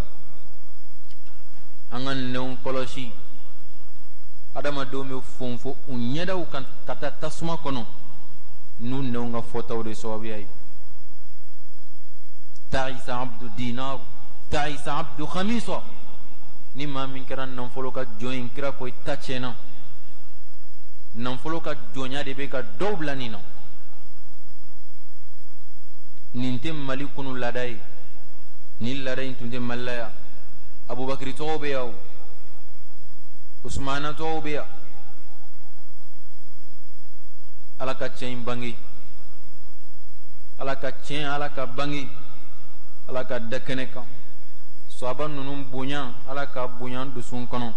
An ka nɛnw kɔlɔsi. Adamadenw bɛ fonfo u ɲɛdaw kan ka taa tasuma kɔnɔ n'u nɛnw ka fɔtaw de sababuya ye. Ta'isa abdu dinar, ta'isa abdu khamisa. Ni maa min kɛra nafolo ka jɔn ye, kira ko i ta tiɲɛna. Nafolo ka jɔnya de bɛ ka dɔw bila nin na. Nin tɛ Mali kunu laada ye. Nin laada in tun tɛ Mali la yan. Abubakiri tɔgɔw bɛ yan, o Usumana tɔgɔw bɛ yan. Ala ka tiɲɛ in bange, Ala ka tiɲɛ, Ala ka bange, Ala ka da kɛnɛ kan. Sɔhaba ninnu bonya, Ala ka bonya dusun kɔnɔ.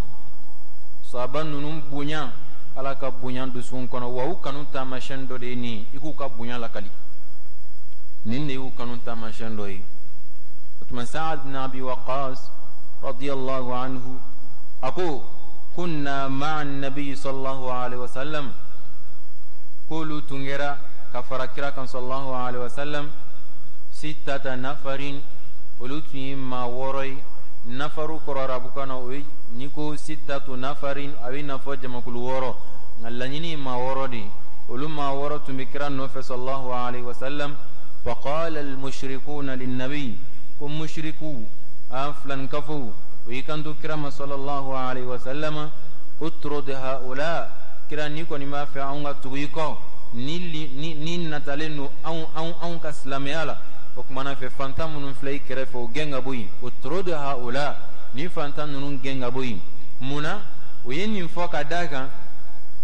Sɔhaba ninnu bonya, Ala ka bonya dusun kɔnɔ. Wa u kanu taamasiyɛn dɔ de ye nin ye, i k'u ka bonya lakali. Nin de y'u kanu taamasiyɛn dɔ ye. O tuma, Saad bin Abi Waqas radiyallahu anhu a ko: kunna ma'a nabi sallallahu alaihi wasallam, k'olu tun kɛra ka fara kira kan sallallahu alaihi wasallam, sittata nafarin, olu tun ye maa 6 ye. Nafaru kɔrɔ arabukan na, o ye n'i ko sittatu nafarin, a bɛ n'a fɔ jamakulu 6, nka laɲini ye maa 6 de ye. Olu maa 6 tun bɛ kira nɔfɛ sallallahu alaihi wasallam. Faqala almushrikuna linnabi, ko mushriku an filankafow, o y'i kanto kira ma sallallahu alaihi wasallam: utrud haula. Kira, n'i kɔni b'a fɛ anw ka tugu i kɔ, ni natalen don anw ka silamɛya la, o kumana fɛ fantan minnu filɛ i kɛrɛfɛ, o gɛn ka bɔ yen. Utrud haula, ni fantan ninnu gɛn ka bɔ yen. Mun na o ye nin fɔ? Ka d'a kan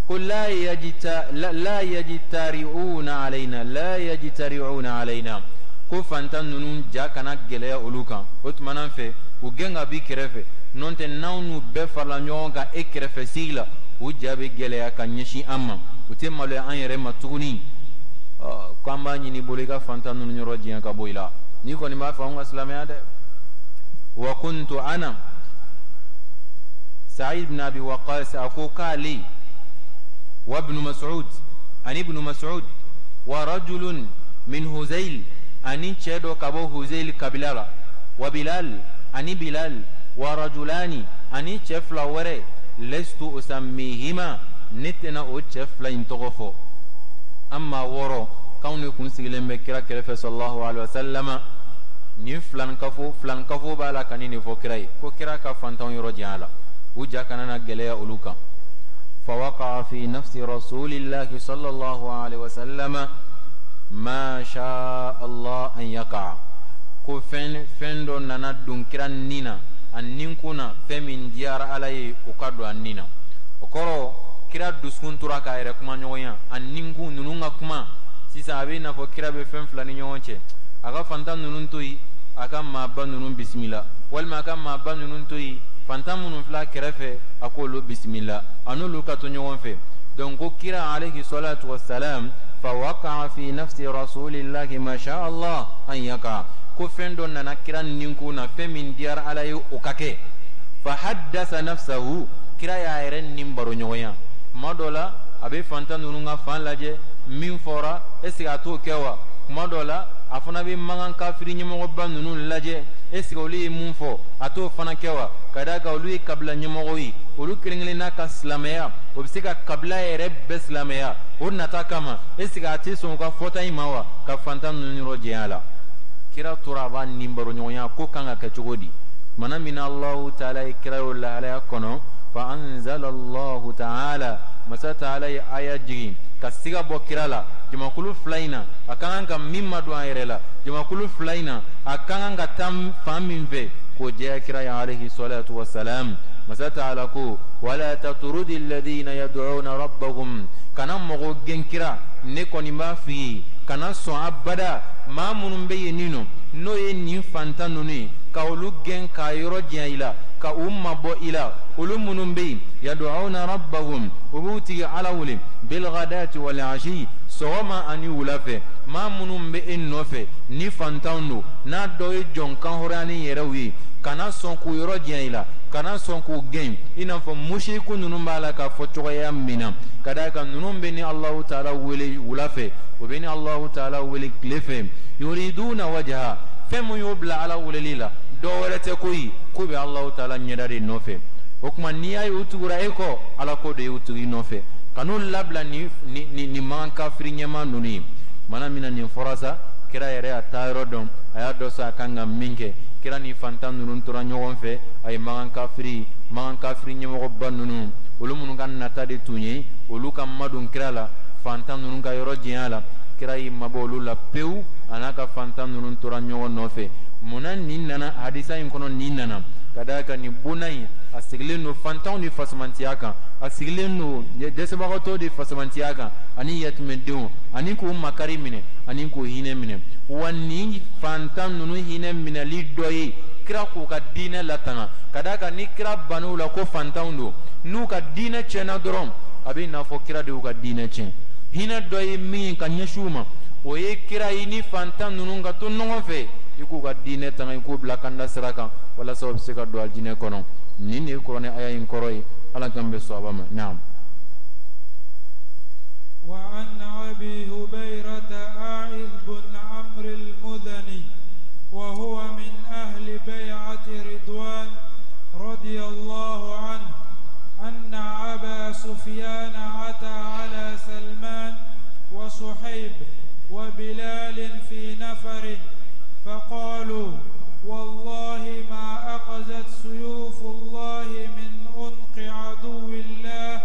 ko la yajita la yajtari'una alaina, la yajtari'una alaina, ko fantan ninnu ja kana gɛlɛya olu kan. O tumana fɛ u gɛn ka b'i kɛrɛfɛ, n'o tɛ n'anw n'u bɛɛ farala ɲɔgɔn kan e kɛrɛfɛ sigi la, u ja bɛ gɛlɛya ka ɲɛsin an ma, u tɛ maloya an yɛrɛ ma tuguni. Ko an b'a ɲini bolo i ka fantan ninnu yɔrɔ diɲɛ ka bɔ i la, n'i kɔni b'a fɛ anw ka silamɛya dɛ. Wa kuntu ana Sa'id ibn Abi Waqqas, a ko k'ale wa ibn Mas'ud, ani ibn Mas'ud, wa rajulun min Huzail, ani cɛ dɔ ka bɔ Huzail kabila la, wa Bilal, ani Bilal, wa rajulani, ani cɛ fila wɛrɛ, lestu usammihima, ne tɛna o cɛ fila in tɔgɔ fɔ. An maa 6 k'anw de kun sigilen bɛ kira kɛrɛfɛ sallallahu alaihi wa sallama. Nin filankafo b'a la ka nin de fɔ kira ye, ko kira ka fantanw yɔrɔ janya la, u ja kana na gɛlɛya olu kan. فوقع في نفس رسول الله صلى الله عليه وسلم ما شاء الله أن يقع, ko fɛn dɔ nana don kira nin na, a ninkun na, fɛn min diyara Ala ye o ka don a nin na. O kɔrɔ, kira dusukun tora k'a yɛrɛ kuma ɲɔgɔnya a ninkun ninnu ka kuma. Sisan a bɛ i n'a fɔ kira bɛ fɛn fila ni ɲɔgɔn cɛ: a ka fantan ninnu to yen, a ka maaba ninnu bisimila, walima a ka maaba ninnu to yen, fantan minnu filɛ kɛrɛfɛ, a k'olu bisimila, a n'olu ka to ɲɔgɔn fɛ. Donc ko kira alayhi salatu wasalam, fa waqa'a fi nafsi rasulillahi ma sha Allah an yaqa, ko fɛn dɔ nana kira ninkun na, fɛn min diyara Ala ye o ka kɛ. Fa haddasa nafsahu, kira y'a yɛrɛ nin baro ɲɔgɔnya. Kuma dɔ la a bɛ fantan ninnu ka fan lajɛ, min fɔra, est ce que a t'o kɛ wa? Kuma dɔ la A fana bɛ Makan kafiri ɲɛmɔgɔba ninnu lajɛ, est ce que olu ye mun fɔ, a t'o fana kɛ wa? Ka d'a kan olu ye kabila ɲɛmɔgɔw ye, olu kelen kelenna ka silamɛya o bɛ se ka kabila yɛrɛ bɛɛ silamɛya. O nata kama, est ce que a tɛ sɔn u ka fɔta in ma wa? Ka fantan ninnu yɔrɔ janya la. Kira tora a b'a ni baroɲɔgɔnya ko kan ka kɛ cogo di. Mana min na Alahu taala ye kira y'o lahalaya kɔnɔ, fa anzala Allahu taala, masa taala ye aya jigin ka siga bɔ kira la jamakulu fila in na, a ka kan ka min madon a yɛrɛ la jamakulu fila in na, a ka kan ka taa fan min fɛ, k'o jɛya kira ye alayhi salatu wasalam. Masa taala ko wala tatrudi alladhina yad'una rabbahum, kana mɔgɔ gɛn kira, ne kɔni b'a f'i ye, kana sɔn abada maa minnu bɛ yen nin nɔ, n'o ye nin fantan ninnu ye, ka olu gɛn k'a yɔrɔ janya i la, ka u mabɔ i la. Olu minnu bɛ yen, yad'una rabbahum, u b'u tigi Ala wele, bilghadati wal ashi, sɔgɔma ani wula fɛ. Maa minnu bɛ e nɔfɛ ni fantanw don, n'a dɔ ye jɔn kanhɔrɔnyalen yɛrɛw ye, kana sɔn k'u yɔrɔ janya i la, kana sɔn k'u gɛn, i n'a fɔ musiriku ninnu b'a la k'a fɔ cogoya min na. Ka d'a kan ninnu bɛ ni Alahu taala wele wula fɛ, u bɛ ni Alahu taala wele tile fɛ. Yuriduna wajha, fɛn min y'o bila Ala weleli la, dɔ wɛrɛ tɛ koyi, k'u bɛ Alahu taala ɲɛda de nɔfɛ. O tuma n'i y'a ye u tugura e kɔ, Ala ko de y'u tugu i nɔfɛ, ka n'u labila ni ni ni ni Makan kafiri ɲɛmaa ninnu ye. Mana min na nin fɔra sa, kira yɛrɛ y'a taayɔrɔ dɔn, a y'a dɔn sa a kan ka min kɛ. Kira ni fantan ninnu tora ɲɔgɔn fɛ. A ye Makan kafiri ɲɛmɔgɔba ninnu, olu minnu ka nata de tun ye olu ka madon kira la, fantan ninnu ka yɔrɔ janya la, kira y'i mabɔ olu la pewu, a n'a ka fantan ninnu tora ɲɔgɔn nɔfɛ. Munna nin nana hadisa in kɔnɔ? Nin nana ka d'a kan nin bonda in, a sigilen don fantanw ni fasamantiya kan, a sigilen don dɛsɛbagatɔw de fasamantiya kan, ani yatimɛdenw, ani k'u makari minɛ, ani k'u hinɛ minɛ. Wa nin fantan ninnu hinɛ minɛli dɔ ye kira k'u ka diinɛ latanga. Ka d'a kan ni kira bann'u la ko fantanw don, n'u ka diinɛ tiɲɛna dɔrɔn, a bɛ n'a fɔ kira de y'u ka diinɛ tiɲɛ. Hinɛ dɔ ye min ka ɲɛsin u ma, o ye kira ye ni fantan ninnu ka to ɲɔgɔn fɛ, i k'u ka diinɛ tanga, i k'u bila kanda sira kan, walasa u bɛ se ka don alijinɛ kɔnɔ. Nin de ye kuranɛ aya in kɔrɔ ye. Ala k'an bɛ sɔn ma. Naam. وعن أبي هبيرة عائذ بن عمرو المزني، وهو من أهل بيعة رضوان رضي الله عنه، أن أبا سفيان أتى على سلمان وصهيب وبلال في نفر، فقالوا: والله ما أخذت سيوف الله من عنق عدو الله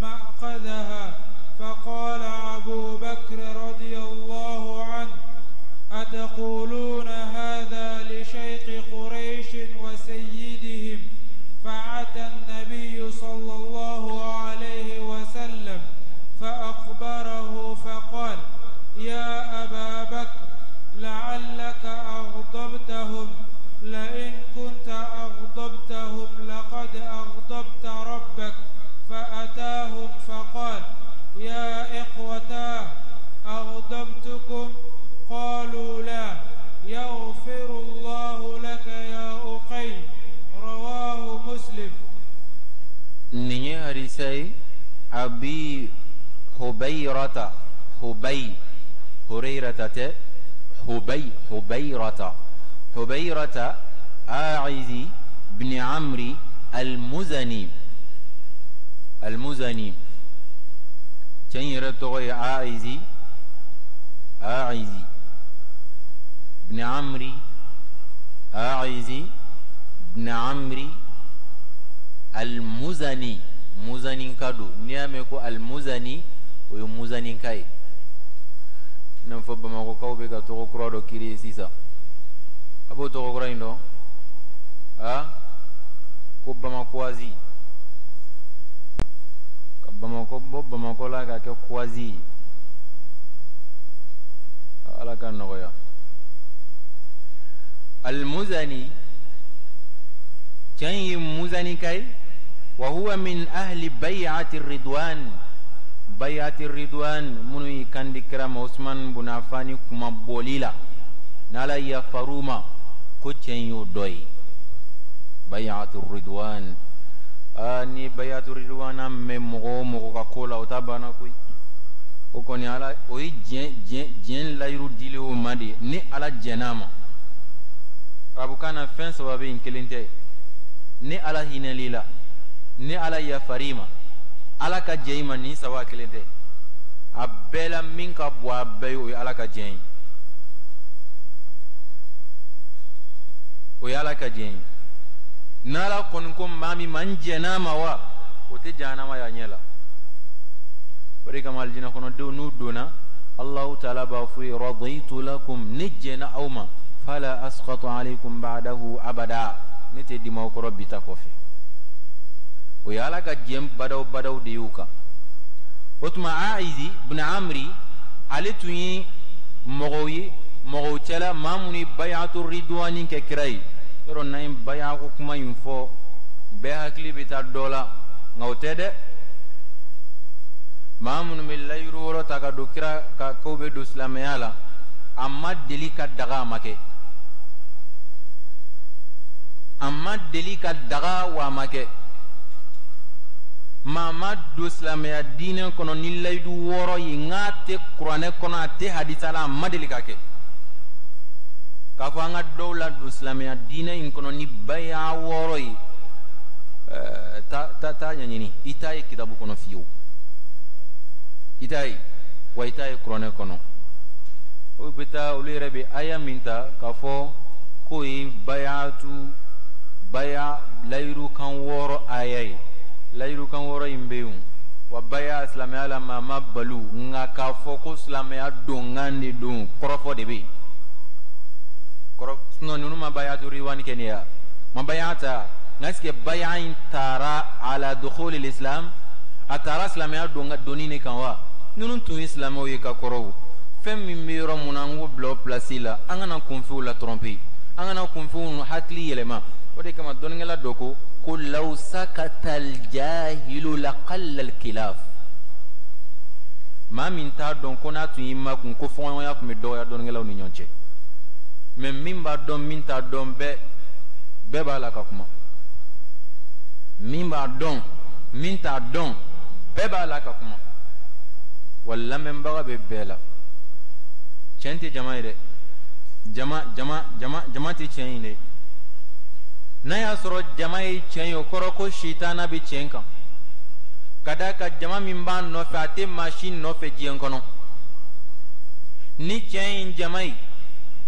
ما أخذها. فقال أبو بكر رضي الله عنه: أتقولون هذا لشيخ قريش وسيدهم؟ فأتى النبي صلى الله عليه وسلم فأخبره، فقال: يا أبا بكر، لعلك أغضبتهم، لئن كنت أغضبتهم لقد أغضبت ربك. فأتاهم فقال: يا إخوتاه، أغضبتكم؟ قالوا: لا، يغفر الله لك يا أخي. رواه مسلم. Nin ye hadisa ye. Abi Hubayrata, Hubay, Hurayrata tɛ, Hubay, Hubayrata, Hubayrata Aizi bin Amri al-Muzani. Al-Muzani, cɛ in yɛrɛ tɔgɔ ye Aizi, Aizi bin Amri, Aizi bin Amri al-Muzani. Muzani ka don. N'i y'a mɛn ko al-Muzani, o ye Muzani ka ye. I n'a fɔ Bamakɔkaw bɛ ka tɔgɔ kura dɔ créer sisan, a b'o tɔgɔ kura in dɔn a ko Bamakowazi, ka Bamakɔ bɔ Bamakɔ la ka kɛ Kuwazi ye. Ala ka nɔgɔya. Al-Muzani, cɛ in ye Muzani ka ye. Wa huwa min ahli bay'ati ridwan, bay'ati ridwan minnu y'i kandi kira ma Usman bun Affan kuma bɔli la, n'Ala yafar'u ma, ko cɛ in y'o dɔ ye. Bay'atu ridwan, aa, ni bay'atu ridwan mɛn mɔgɔ o mɔgɔ ka ko la, o ta banna koyi. O kɔni ala o ye diɲɛ layiru dilen o ma de, ni ala jɛn'a ma. Arabukan na fɛn saba bɛ yen, kelen tɛ. Ni ala hinɛl'i la, ni ala yafar'i ma, ala ka jɛ i ma, nin saba kelen tɛ. A bɛɛ la min ka bon a bɛɛ ye, o ye ala ka jɛ ye, o ye ala ka jɛ ye. N'ala kɔni ko maa min ma n jɛn'a ma wa, o tɛ jahanama y'a ɲɛ la. O de kama alijinɛ kɔnɔdenw n'u donna, Allahu taala b'a fɔ ye raditu lakum, ne jɛnna aw ma, fala asqatu alaykum ba'dahu abada, ne tɛ dimi aw kɔrɔ bi ta kɔfɛ. O ye ala ka jɛn badaw badaw de y'u kan. O tuma Aizi bin Amri, ale tun ye mɔgɔw ye, mɔgɔw cɛla maa minnu ye bayatu ridwani kɛ kira ye. Yɔrɔ n'an ye bayako kuma in fɔ, bɛɛ hakili bɛ taa dɔ la, nka o tɛ dɛ. Maa minnu bɛ layiru wɔɔrɔ ta ka don kira ka k'o bɛ don silamɛya la, a ma deli ka daga, a ma kɛ, a ma deli ka daga wa a ma kɛ. Maa ma don silamɛya diinɛ kɔnɔ ni layidu wɔɔrɔ ye, nk'a tɛ kuranɛ kɔnɔ, a tɛ hadisa la, a ma deli ka kɛ. K'a fɔ an ka dɔw la don silamɛya diinɛ in kɔnɔ ni baya wɔɔrɔ ye, ta ta ɲɛɲini, i t'a ye kitabu kɔnɔ fiyewu, i t'a ye wa i t'a ye kuranɛ kɔnɔ. O bɛ taa olu yɛrɛ bɛ aya min ta k'a fɔ k'o ye bayatu baya layiru kan wɔɔrɔ aya ye, layiru kan wɔɔrɔ in bɛ yen wa baya silamɛya la maa ma balu, nka k'a fɔ ko silamɛya donkan de don, kɔrɔfɔ de bɛ yen. Kɔrɔ sinon ninnu ma bayatu riwani kɛ nin ye, ma baya ta, nka est ce que baya in taara ala dukhuli l'islam, a taara silamɛya don donni de kan wa? Ninnu tun ye silamɛw ye ka kɔrɔw. Fɛn min bɛ yɔrɔ mun na, an k'o bila o place la, an kana kunfinw la tromper, an kana kunfinw hakili yɛlɛma. O de kama dɔnnikɛla dɔ ko ko law sakata aljahilu laqalla alkhilaf, maa min t'a dɔn ko n'a tun y'i makun ko fɔɲɔgɔnya tun bɛ dɔgɔya dɔnnikɛlaw ni ɲɔgɔn cɛ. Mais min b'a dɔn, min t'a dɔn, bɛɛ b'a la ka kuma. Min b'a dɔn, min t'a dɔn, bɛɛ b'a la ka kuma. Wa lamɛnbaga bɛ bɛɛ la. Tiɲɛ tɛ jama ye dɛ, jama jama jama jama tɛ tiɲɛ ye dɛ. N'a y'a sɔrɔ jama ye tiɲɛ ye, o kɔrɔ ko sitana bɛ tiɲɛ kan. Ka d'a kan jama min b'a nɔfɛ, a tɛ maa si nɔfɛ diɲɛ kɔnɔ. Ni tiɲɛ ye jama ye,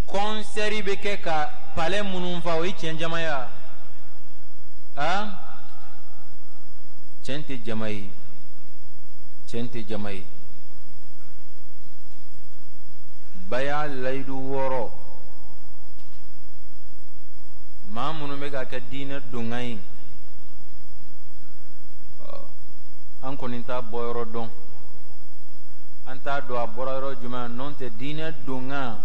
concert bɛ kɛ ka palais minnu fa, o ye tiɲɛ jama ye wa? A tiɲɛ tɛ jama ye, tiɲɛ tɛ jama ye. Baya layidu wɔɔrɔ, maa minnu bɛ ka kɛ diinɛ donkan ye, an kɔni t'a bɔ yɔrɔ dɔn, an t'a dɔn a bɔra yɔrɔ jumɛn. N'o tɛ diinɛ donkan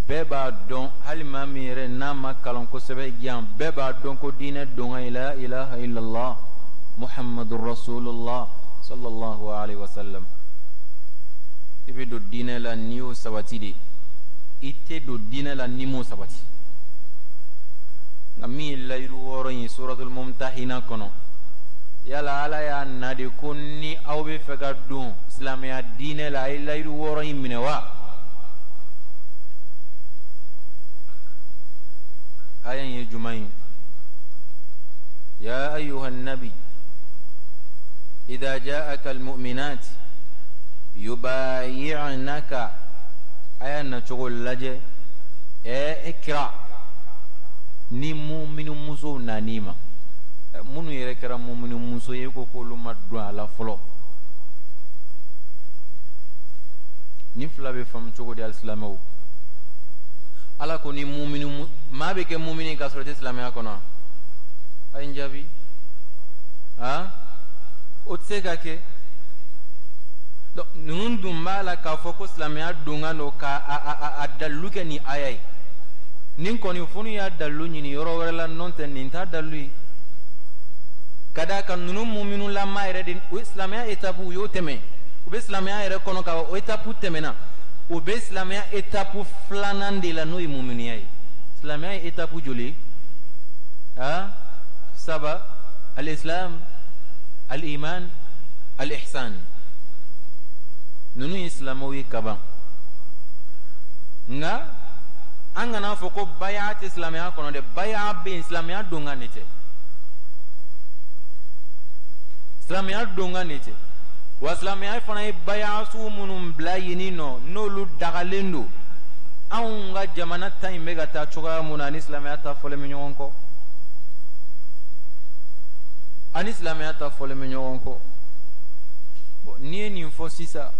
bɛɛ b'a dɔn, hali maa min yɛrɛ n'a ma kalan kosɛbɛ yan, bɛɛ b'a dɔn ko diinɛ donkan ye la ilaha illallah muhammadu rasulullah sallallahu alaihi wasallam. I bɛ don diinɛ la n'i y'o sabati de, i tɛ don diinɛ la n'i m'o sabati. Nka min ye layiru wɔɔrɔ in ye suratul mumtahina kɔnɔ, yala ala y'a na de ko ni aw bɛ fɛ ka don silamɛya diinɛ la, a ye layiru wɔɔrɔ in minɛ wa? Aya in ye jumɛn ye? Ya ayuha nabi idha ja'aka almu'minat yubayi'naka, aya nacogo lajɛ. E kira, ni muminu musow nan'i ma, minnu yɛrɛ kɛra muminu muso ye, ko k'olu ma don a la fɔlɔ. Nin fila bɛ faamu cogo di alisilamɛw? Ala ko ni muminu, maa bɛ kɛ mumini k'a sɔrɔ i tɛ silamɛya kɔnɔ? A ye n jaabi. A o tɛ se ka kɛ. Donc ninnu dun b'a la k'a fɔ ko silamɛya donkan don, ka a dalilu kɛ nin aya ye. Nin kɔni fo n'u y'a dalilu ɲini yɔrɔ wɛrɛ la, n'o tɛ nin t'a dalilu ye. Ka d'a kan ninnu muminulama yɛrɛ de, o ye silamɛya étape, u y'o tɛmɛ, u bɛ silamɛya yɛrɛ kɔnɔ ka o étape tɛmɛna, u bɛ silamɛya étape filanan de la, n'o ye muminiya ye. Silamɛya ye étape joli ye? A saba: al-islam, al-iman, al-ihsan. Ninnu ye silamɛw ye kaban, nka an kana fɔ ko baya tɛ silamɛya kɔnɔ dɛ. Baya bɛ yen, silamɛya donkan de tɛ, silamɛya donkan de tɛ. Wa silamɛya fana ye baya sugu minnu bila yen nɔ, n'olu dagalen don, anw ka jamana ta in bɛ ka taa cogoya mun na, ani silamɛya ta fɔlen bɛ ɲɔgɔn kɔ, ani silamɛya ta fɔlen bɛ ɲɔgɔn kɔ. Bon, n'i ye nin fɔ sisan,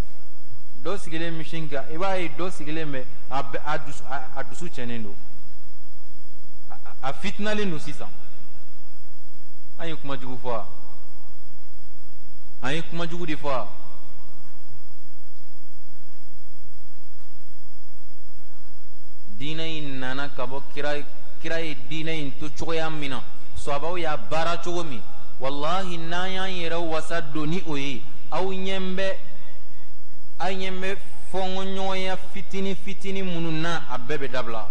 dɔ sigilen misi kan, i b'a ye dɔ sigilen bɛ, a dusu tiɲɛnen don, a fitinalen don sisan. An ye kuma jugu fɔ wa? An ye kuma jugu de fɔ wa? Diinɛ in nana ka bɔ kira ye diinɛ in to cogoya min na, sahabaw y'a baara cogo min, walahi n'an y'an yɛrɛ wasa don ni o ye, aw ɲɛ bɛ, aw ɲɛ bɛ fɔnkɔɲɔgɔnya fitinin fitinin minnu na, a bɛɛ bɛ dabila.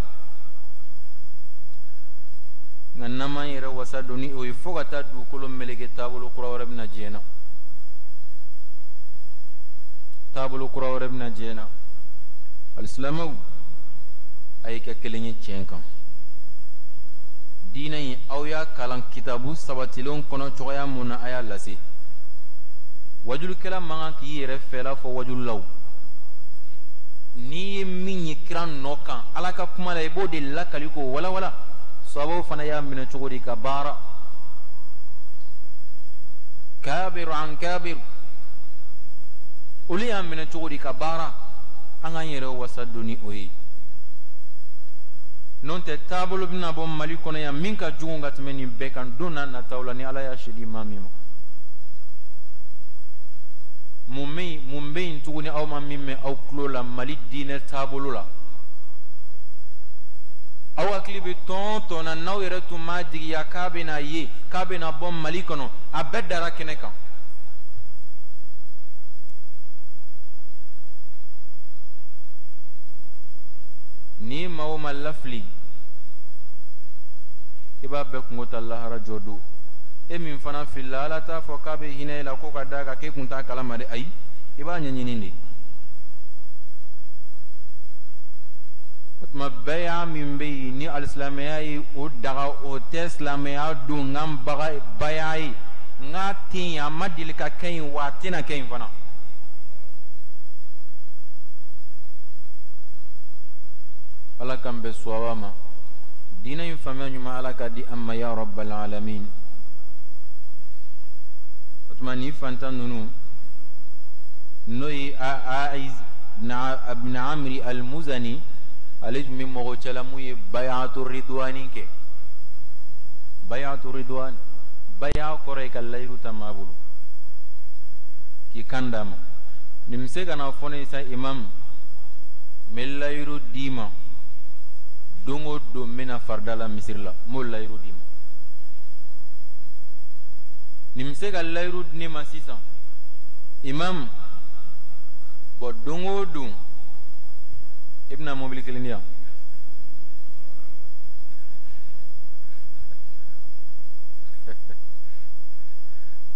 Nka n'an m'an yɛrɛ wasa don ni o ye, fo ka taa dugukolo meleke, taabolo kura wɛrɛ bɛna diɲɛ na, taabolo kura wɛrɛ bɛna diɲɛ na. Alisilamɛw, a ye kɛ kelen ye tiɲɛ kan. Diinɛ in, aw y'a kalan kitabu sabatilenw kɔnɔ cogoya mun na, a y'a lase. Wajulikɛla man kan k'i yɛrɛ fɛla fɔ wajulu la o. N'i ye min ye kira nɔ kan Ala ka kuma la, i b'o de lakali k'o walawala. Sahabaw fana y'a minɛ cogo di ka baara? Kabiru an kabiru, olu y'a minɛ cogo di ka baara? An k'an yɛrɛ wasa don ni o ye. N'o tɛ, taabolo bɛna bɔ Mali kɔnɔ yan min ka jugu ka tɛmɛ nin bɛɛ kan don n'a nataw la, ni Ala y'a si di maa min ma. Mun bɛ yen tuguni aw ma min mɛn aw tulo la Mali diinɛ taabolo la? Aw hakili bɛ tɔn o tɔn na, n'aw yɛrɛ tun m'a jigiya k'a bɛna ye, k'a bɛna bɔ Mali kɔnɔ, a bɛɛ dara kɛnɛ kan. Ni maa o maa lafili, i b'a bɛɛ kungo ta lahara jɔ don. E min fana filila, Ala t'a fɔ k'a bɛ hinɛ e la ko ka d'a kan k'e kun t'a kalama dɛ. Ayi, i b'a ɲɛɲini de. O tuma, bɛɛ min bɛ yen ni alisilamɛya ye o daga, o tɛ silamɛya don n ka baga baya ye. N k'a tɛ yen, a ma deli ka kɛ yen, wa a tɛna kɛ yen fana. Ala k'an bɛn suwaba ma. Diinɛ in faamuya ɲuman, Ala ka di an ma, ya rabbal alamin. O tuma, nin fantan ninnu, n'o ye Aiz ibn Amri al-Muzani, ale tun bɛ mɔgɔ cɛla mun ye bayatu ridwani kɛ. Bayatu ridwan, baya kɔrɔ ye ka layiru ta maa bolo k'i kan d'a ma. Nin bɛ se ka na fɔ ne ye sisan: imam, n bɛ layiru d'i ma, don o don n bɛna farida la misiri la, n b'o layiru d'i ma. Nin bɛ se ka layiru di ne ma sisan: imam, bɔn, don o don i bɛna mobili kelen di yan.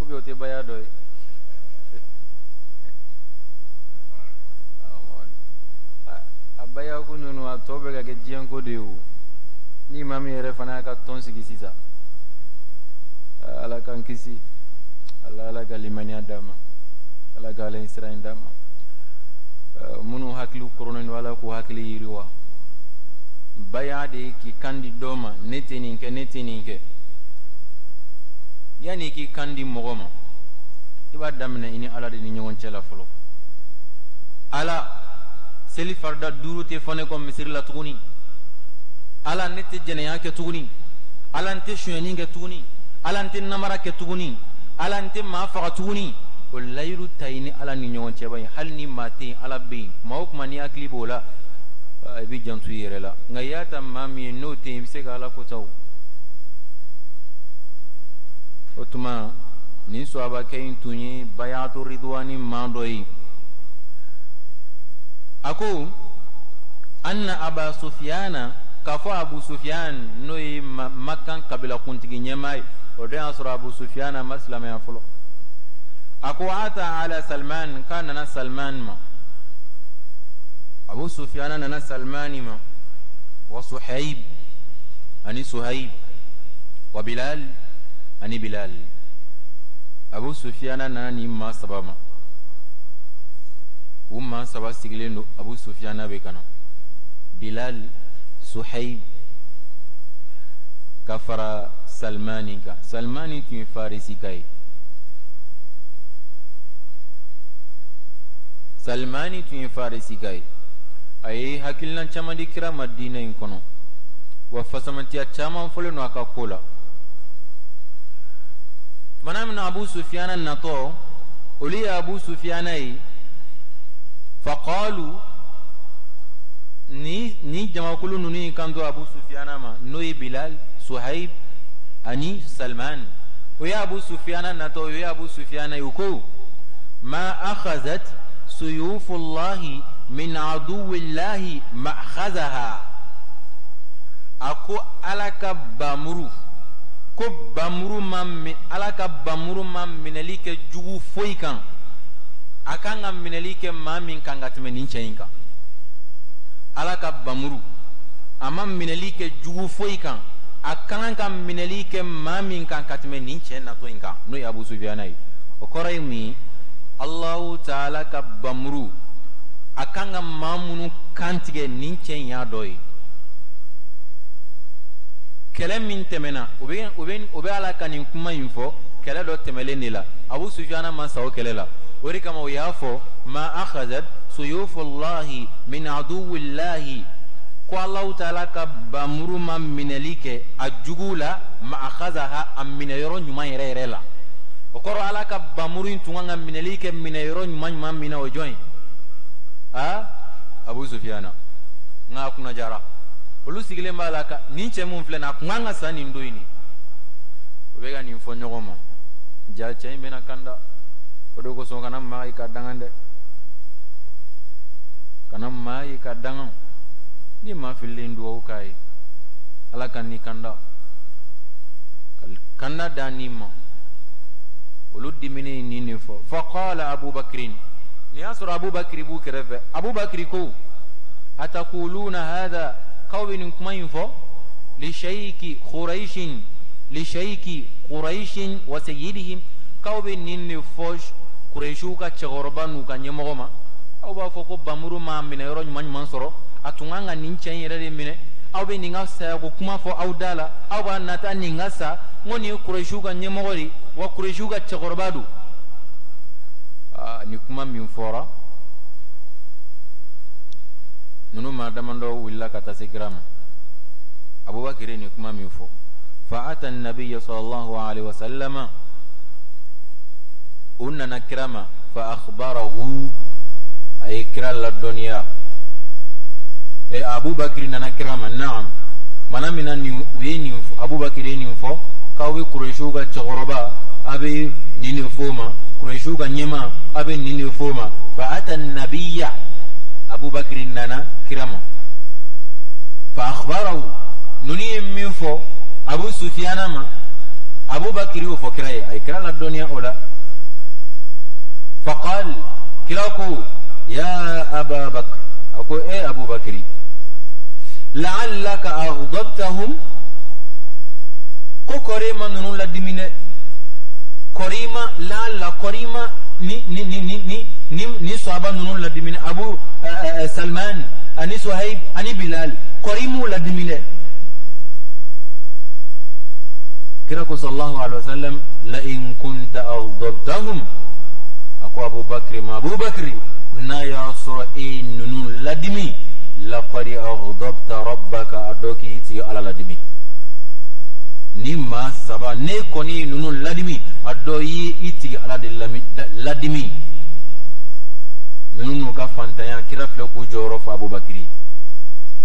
Ou bien o tɛ baya dɔ ye? A baya ko ninnu, a tɔ bɛ ka kɛ diɲɛ ko de ye o. Ni maa min yɛrɛ fana y'a ka tɔn sigi sisan, Ala k'an kisi. Ala, Ala ka limaniya d'a ma, Ala ka ala sira in d'a ma. Minnu hakili koronnen don, Ala k'u hakili yiriwa. Baya de ye k'i kan di dɔ ma: ne tɛ nin kɛ, ne tɛ nin kɛ. Yanni k'i kan di mɔgɔ ma, i b'a daminɛ i ni Ala de ni ɲɔgɔn cɛ la fɔlɔ. Ala, seli farida 5 tɛ fɔ ne kɔ misiri la tuguni. Ala, ne tɛ jɛnɛya kɛ tuguni. Ala, n tɛ sonyɛni kɛ tuguni. Ala, n tɛ namara kɛ tuguni. Ala, n tɛ maa faga tuguni. O layiru ta i ni Ala ni ɲɔgɔn cɛ ba ye. Hali ni maa tɛ yen, Ala bɛ yen. Kuma o kuma n'i hakili b'o la, i bɛ janto i yɛrɛ la. Nka i y'a ta maa min ye, n'o tɛ yen, i bɛ se ka Ala ko ta. O o tuma, nin sɔhabakɛ in tun ye bayatu ridwani maa dɔ ye. A ko anna Aba Sufiyana, k'a fɔ Abu Sufiyan, n'o ye Makan kabila kuntigi ɲɛmaa ye, o don y'a sɔrɔ Abu Sufiyana ma silamɛya fɔlɔ. A ko ata ala Salman, k'a nana Salman ma. Abu Sufiyana nana Salmani ma, wa Suhaib ani Suhaib, wa Bilal ani Bilal. Abu Sufiyana nana nin maa saba ma. U maa saba sigilen don, Abu Sufiyana bɛ ka na, Bilal, Suhaib ka fara Salmani kan. Salmani tun ye Farisika ye. Salmani tun ye Farisika ye. A ye hakilina caman di kira ma diinɛ in kɔnɔ, wa fasamantiya caman fɔlen don a ka ko la. Tumana min na Abu Sufiyana natɔ, olu ye Abu Sufiyana ye, faqalu, ni jamakulu ninnu y'i kanto Abu Sufiyana ma, n'o ye Bilal, Suhaib ani Salman. O ye Abu Sufiyana natɔ, o ye Abu Sufiyana ye, u ko ma akhazat suyufullahi min aduwillahi ma'khazaha. A ko Ala ka bamuru, ko bamuru ma, Ala ka bamuru ma minɛli kɛ jugu foyi kan, a kan ka minɛli kɛ maa min kan ka tɛmɛ nin cɛ in kan. Ala ka bamuru a ma minɛli kɛ jugu foyi kan, a kan ka minɛli kɛ maa min kan ka tɛmɛ nin cɛ natɔ in kan, n'o ye Abu Sufiyana ye. O kɔrɔ ye mun ye? Alahu taala ka bamuru a kan ka maa minnu kan tigɛ, nin cɛ in y'a dɔ ye. Kɛlɛ min tɛmɛna, o bɛ ala ka nin kuma in fɔ kɛlɛ dɔ tɛmɛlen de la. Abu Sufiyana ma sa o kɛlɛ la. O de kama o y'a fɔ ma akhazat suyufullahi min aduwillahi, ko Alahu taala ka bamuru ma minɛli kɛ a jugu la, ma akhazaha, a minɛyɔrɔ ɲuman yɛrɛ yɛrɛ la. O kɔrɔ Ala ka bamuru in tun kan ka minɛli kɛ minɛyɔrɔ ɲuman ɲuman min na, o jɔn ye? Abu Sufiyana. Nka a kunna jara, olu sigilen b'a la ka nin cɛ mun filɛ nin, a kun kan ka sa nin don in de. O bɛ ka nin fɔ ɲɔgɔn ma, ja cɛ in bɛna kanda. O de kosɔn kana maa ye ka dangan dɛ, kana maa ye ka dangan. Ni maa fililen, dugawu k'a ye, Ala ka ni kanda, ka kanda da ni ma. Olu diminen nin de fɔ. Faqala Abubakirin, nin y'a sɔrɔ Abubakiri b'u kɛrɛfɛ. Abubakiri ko atakuluna hadha, k'aw bɛ nin kuma in fɔ li shayki Quraishin, li shayki Quraishin wa sayyidihim, k'aw bɛ nin de fɔ Quraishiw ka cɛkɔrɔba n'u ka ɲɛmɔgɔ ma. Aw b'a fɔ ko bamuru ma minɛ yɔrɔ ɲuman ɲuman sɔrɔ, a tun kan ka nin cɛ in yɛrɛ de minɛ. Aw bɛ nin ka sayako kuma fɔ aw da la, aw b'a nata nin ka sa. N ko nin ye Quraishiw ka ɲɛmɔgɔ de ye, wa Quraishiw ka cɛkɔrɔba don. Nin kuma min fɔra, ninnu maa damadɔ wulila ka taa se kira ma. Abubakar ye nin kuma min fɔ, fa ata nabiyya sallallahu alaihi wa sallama, u nana kira ma, fa akhbarahu, a ye kira ladɔnniya. Abubakar nana kira ma, naam, mana min na nin u ye nin fɔ, Abubakar ye nin fɔ k'aw bɛ Quraishiw ka cɛkɔrɔba, a bɛ nin de fɔ o ma, Quraishiw ka ɲɛmaa, a bɛ nin de fɔ o ma. Fa ata nabiyya, Abubakar nana kira ma, fa akhbarahu, ninnu ye min fɔ Abu Sufiyana ma, Abubakar y'o fɔ kira ye, a ye kira ladɔnniya o la. Faqal, kira ko ya Aba Bakr, a ko e Abubakar, la'allaka aghdabtahum, ko kɔri ma ninnu ladimi dɛ, kɔri ma la'alla, kɔri ma ni ni ni ni ni ni ni sahaba ninnu ladimi dɛ, Abu Salman ani Suhaib ani Bilal, kɔri m'u ladimi dɛ. Kira ko sallallahu alaihi wasallam, la in kunta aghdabtahum, a ko Abubakar ma, Abubakar, n'a y'a sɔrɔ e ninnu ladimi, laqad aghdabta rabbaka, a dɔ k'i tigi Ala ladimi. Ni maa saba ne kɔni ye ninnu ladimi, a dɔ ye i tigi Ala de ladimi. Ninnu n'u ka fantanya, kira filɛ k'u jɔyɔrɔ fɔ Abubakar.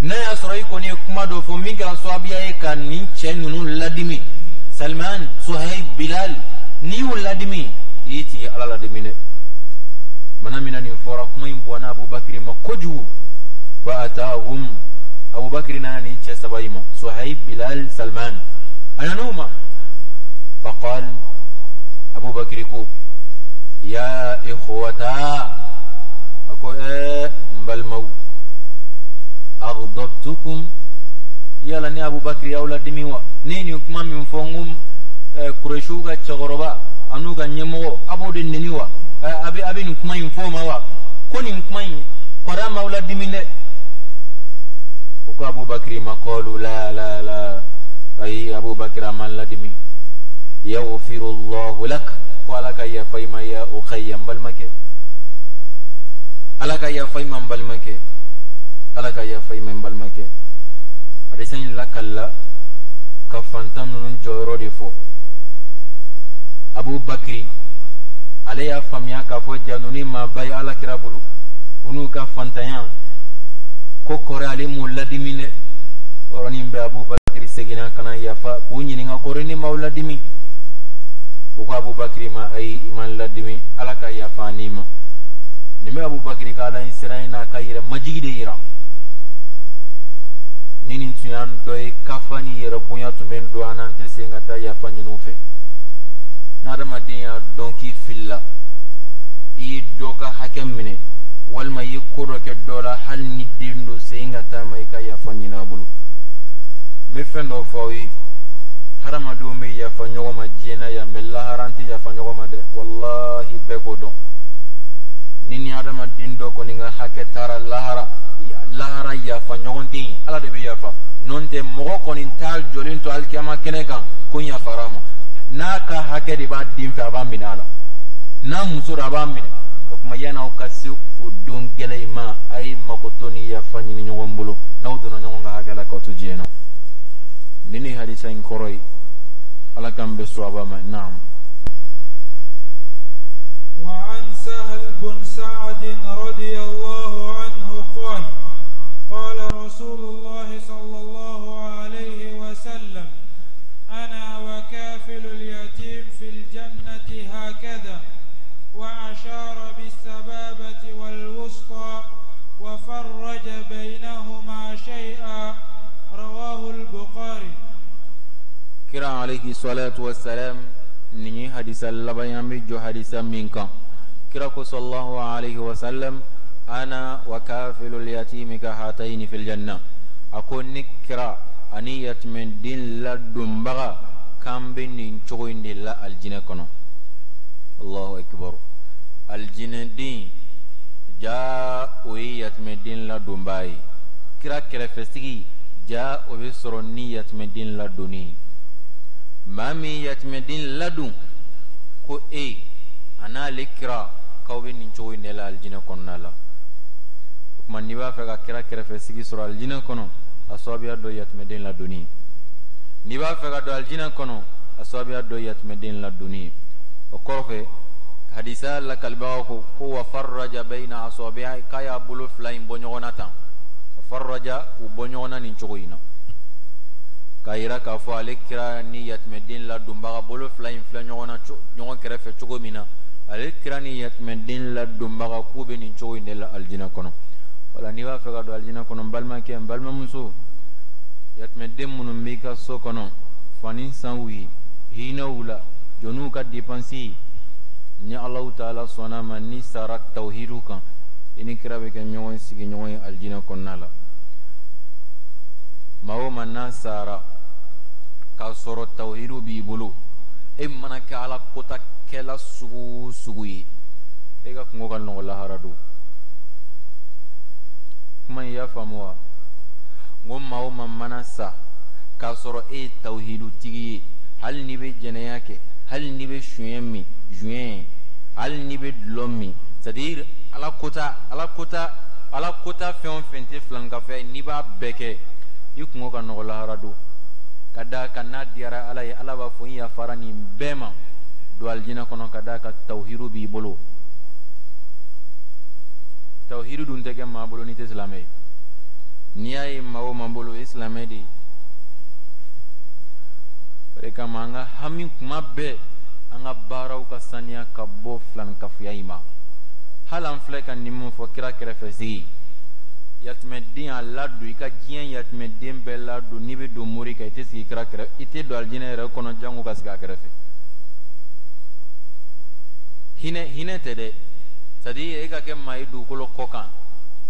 N'a y'a sɔrɔ i kɔni ye kuma dɔ fɔ min kɛra sababuya ye ka nin cɛ ninnu ladimi, Salman, Suhaib, Bilal, n'i y'u ladimi, i y'i tigi Ala ladimi dɛ. Mana min na nin fɔra, kuma in bɔnna Abubakar ma kojugu. Fa atahum, Abubakar nana nin cɛ saba in ma, Suhaib, Bilal, Salman, a nan'u ma. Faqal, Abubakar ko ya ikhwata, a ko n balimaw, Aghdabtukum, yala ne Abubakar y'aw ladimi wa? Ne ye nin kuma min fɔ n ko Kuresiw ka cɛkɔrɔba an'u ka ɲɛmɔgɔ, a b'o de neni wa? A bɛ nin kuma in fɔ o ma wa? Ko nin kuma in kɔrɔ m'aw ladimi dɛ. O ko Abubakar ma, qalu la la la, ayi Abubakar a m'an ladimi. Yaghfiru Allahu lak, ko Ala ka yafa i ma, ya ukhayya, n balimakɛ. Ala ka yafa i ma, n balimakɛ. Ala ka yafa i ma, n balimakɛ. Hadisa in lakalila ka fantan ninnu jɔyɔrɔ de fɔ. Abubakar ale y'a faamuya k'a fɔ ja ninnu maaba ye Ala kira bolo, u n'u ka fantanya ko kɔrɔ ale m'u ladimi dɛ. Yɔrɔnin bɛɛ Abubakar seginna ka na yafa k'u ɲininka, kɔrɔ ne m'aw ladimi? U ko Abubakar ma, ayi, i m'an ladimi, Ala ka yafa n'i ma. Nin bɛ Abubakar ka Ala ɲɛsiran n'a ka yɛrɛ majigi de yira. Ni nin tun y'an dɔ ye, kafa ni yɛrɛ bonya tun bɛ don an na, an tɛ segin ka taa yafa ɲini u fɛ. N'adamaden y'a dɔn k'i filila, i ye dɔ ka hakɛ minɛ walima i ye ko dɔ kɛ dɔ la, hali ni den don, segin ka taa ma i ka yafa ɲini a bolo. N bɛ fɛn dɔ fɔ aw ye, hadamadenw bɛ yafa ɲɔgɔn ma diɲɛ na yan, mɛ lahara an tɛ yafa ɲɔgɔn ma dɛ, walahi bɛɛ k'o dɔn. Ni hadamaden dɔ kɔni ka hakɛ taara lahara, lahara yafa ɲɔgɔn tɛ yen, Ala de bɛ yafa. N'o tɛ mɔgɔ kɔni t'a jɔlen to alikiyama kɛnɛ kan ko n yafara a ma. N'a ka hakɛ de b'a den fɛ, a b'a minɛ a la, n'a muso don, a b'a minɛ. O tuma yan'aw ka se o don gɛlɛn in ma, a ye makoto ni yafa ɲini ɲɔgɔn bolo n'aw donna ɲɔgɔn ka hakɛ la k'aw to diɲɛ na. Nin de ye hadisa in kɔrɔ ye. Ala k'an bɛn sawaba ma. Naam. وعن سهل بن سعد رضي الله عنه قال قال رسول الله صلى الله عليه وسلم أنا وكافل اليتيم في الجنة هكذا، وأشار بالسبابة والوسطى وفرج بينهما شيئا. رواه البخاري. Kira alayhi salatu wassalam, nin ye hadisa laban ye an bɛ jɔ hadisa min kan. Kira ko sallallahu alayhi wa sallam, ana wa kafilul yatimi ka hatayni fil janna. A ko ne kira ani yatimɛden ladonbaga k'an bɛ nin cogo in de la alijinɛ kɔnɔ. Allahu akbar. Alijinɛden ja o ye yatimɛden ladonbaa ye. Kira kɛrɛfɛsigi ja o bɛ sɔrɔ ni yatimɛden ladonni ye. Maa min yatimɛden ladon, ko e a n'ale kira k'aw bɛ nin cogo in de la alijinɛ kɔnɔna la. O tuma n'i b'a fɛ ka kira kɛrɛfɛ sigi sɔrɔ alijinɛ kɔnɔ, a sababuya dɔ yatimɛden ladonni ye. N'i b'a fɛ ka don alijinɛ kɔnɔ, a sababuya dɔ yatimɛden ladonni ye. O kɔfɛ hadisa lakalibagaw ko ko wa farraja bayna asabi'a, k'a y'a bolo fila in bɔ ɲɔgɔn na tan, wa farraja k'u bɔ ɲɔgɔn na nin cogo in na, k'a yira k'a fɔ ale kira ni yatimɛden ladonbaga bolo fila in filɛ ɲɔgɔn na ɲɔgɔn kɛrɛfɛ cogo min na, ale kira ni yatimɛden ladonbaga k'u bɛ nin cogo in de la alijinɛ kɔnɔ. Wala n'i b'a fɛ ka don alijinɛ kɔnɔ, n balimakɛ, n balimamuso, yatimɛden minnu b'i ka so kɔnɔ, fani san u ye, hinɛ u la, jɔ n'u ka dépense ye. Ni Alahu taala sɔnna ma, n'i sara tawhidu kan, i ni kira bɛ kɛ ɲɔgɔn sigiɲɔgɔn ye alijinɛ kɔnɔna la. Maa o maa n'a sara k'a sɔrɔ tawhidu b'i bolo, e mana kɛ Ala kota kɛla sugu o sugu ye, e ka kungo ka nɔgɔ lahara don. Kuma in, i y'a faamu wa? N ko maa o maa mana sa k'a sɔrɔ e ye tawhidu tigi ye, hali n'i bɛ jɛnɛya kɛ, hali n'i bɛ suɲɛ min juɲɛ, hali n'i bɛ dulɔ min, c'est à dire Ala kota, Ala kota, Ala kota fɛn o fɛn tɛ filankafoya ye, n'i b'a bɛɛ kɛ, i kungo ka nɔgɔ lahara don. Ka d'a kan n'a diyara Ala ye, Ala b'a fɔ n yafara nin bɛɛ ma, don alijinɛ kɔnɔ, ka d'a kan tawhidu b'i bolo. Tawhidu dun tɛ kɛ maa bolo n'i tɛ silamɛ ye. N'i y'a ye maa o maa bolo, o ye silamɛ de ye. O de kama an ka hami kuma bɛɛ, an ka baaraw ka saniya ka bɔ filankafoya in ma. Hali an filɛ ka nin mun fɔ, kira kɛrɛfɛ sigi, yatimɛden a ladon, i ka diɲɛ yatimɛden bɛɛ ladon. N'i bɛ don mori kan, i tɛ sigi kira kɛrɛfɛ, i tɛ don alijinɛ yɛrɛ kɔnɔ jango ka sigi a kɛrɛfɛ. Hinɛ hinɛ tɛ dɛ, c'est à dire e ka kɛ maa ye dugukolo kɔ kan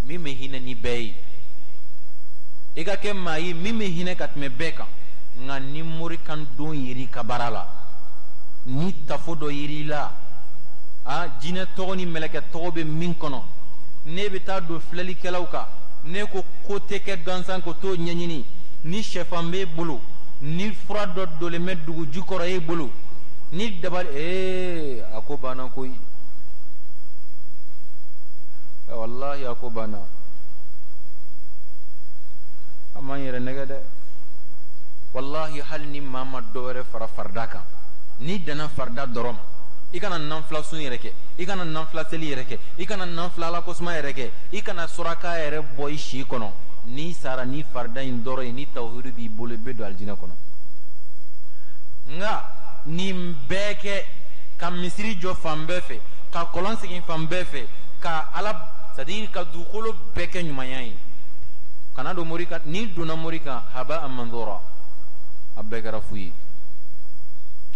min bɛ hinɛ ni bɛɛ ye. I ka kɛ maa ye min bɛ hinɛ ka tɛmɛ bɛɛ kan. Nka ni morikan don yer'i ka baara la, ni tafo dɔ yer'i la, a jinɛ tɔgɔ ni mɛlɛkɛ tɔgɔ bɛ min kɔnɔ, ne bɛ taa don filɛlikɛlaw kan, ne ko ko tɛ kɛ gansan ko t'o ɲɛɲini. Ni sɛfan b'e bolo, ni fura dɔ dolen bɛ dugu jukɔrɔ e bolo, ni dabali a ko banna koyi, walahi a ko banna. An m'an yɛrɛ nɛgɛ dɛ, walahi. Hali ni maa ma dɔ wɛrɛ fara farida kan, n'i danna farida dɔrɔn ma, i kana nanfila sun yɛrɛ kɛ, i kana nanfila seli yɛrɛ kɛ, i kana nanfila ala kosuma yɛrɛ kɛ, i kana suraka yɛrɛ bɔ i si kɔnɔ, n'i sara ni farida in dɔrɔn ye, ni tawhidu b'i bolo, i bɛ don alijinɛ kɔnɔ. Nka nin bɛɛ kɛ, ka misiri jɔ fan bɛɛ fɛ, ka kɔlɔn segin fan bɛɛ fɛ, ka ala, c'est à dire ka dugukolo bɛɛ kɛ ɲumanya ye, kana don mori kan. N'i donna mori kan, haba manzura, a bɛɛ kɛra fu ye,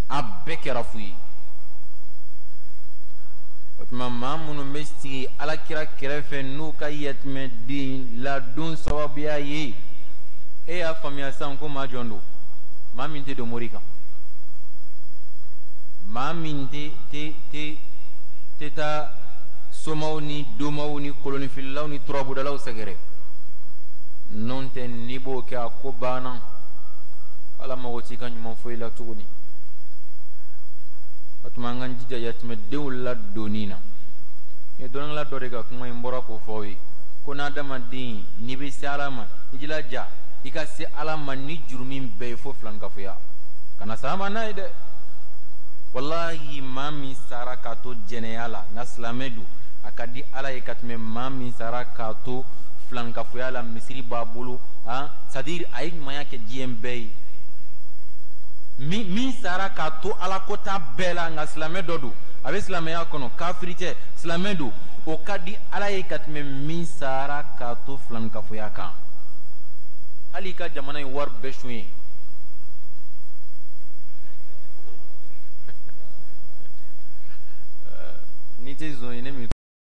a bɛɛ kɛra fu ye. O tuma, maa minnu bɛ sigi alakira kɛrɛfɛ n'u ka yatimɛden ladon sababuya ye, e y'a faamuya sisan ko maa jɔn don? Maa min tɛ don mori kan, maa min tɛ taa somaw ni domaw ni kolonifililaw ni turabudalaw sɛgɛrɛ. N'o tɛ, n'i b'o kɛ, a ko banna, Ala mago t'i ka ɲuman foyi la tuguni. O tuma, an k'an jija yatimɛdenw ladonni na. N ye dɔnnikɛla dɔ de ka kuma in bɔra k'o fɔ aw ye ko n'adamaden n'i bɛ se Ala ma, i jilaja i ka se Ala ma ni jurumi bɛɛ ye fo filankafoya, kana sa ma n'a ye dɛ. Walahi, maa min sara k'a to jɛnɛya la, nka silamɛ don, a ka di Ala ye ka tɛmɛ maa min sara k'a to filankafoya la, misiri b'a bolo, han, c'est à dire a ye ɲumanya kɛ diɲɛ bɛɛ ye. Min sara k'a to Ala kota bɛɛ la, nka silamɛ dɔ don, a bɛ silamɛya kɔnɔ, kafiri tɛ, silamɛ don, o ka di Ala ye ka tɛmɛ min sara k'a to filankafoya kan, hali i ka jamana in wari bɛɛ sun ye. N'i tɛ zon ye, ne min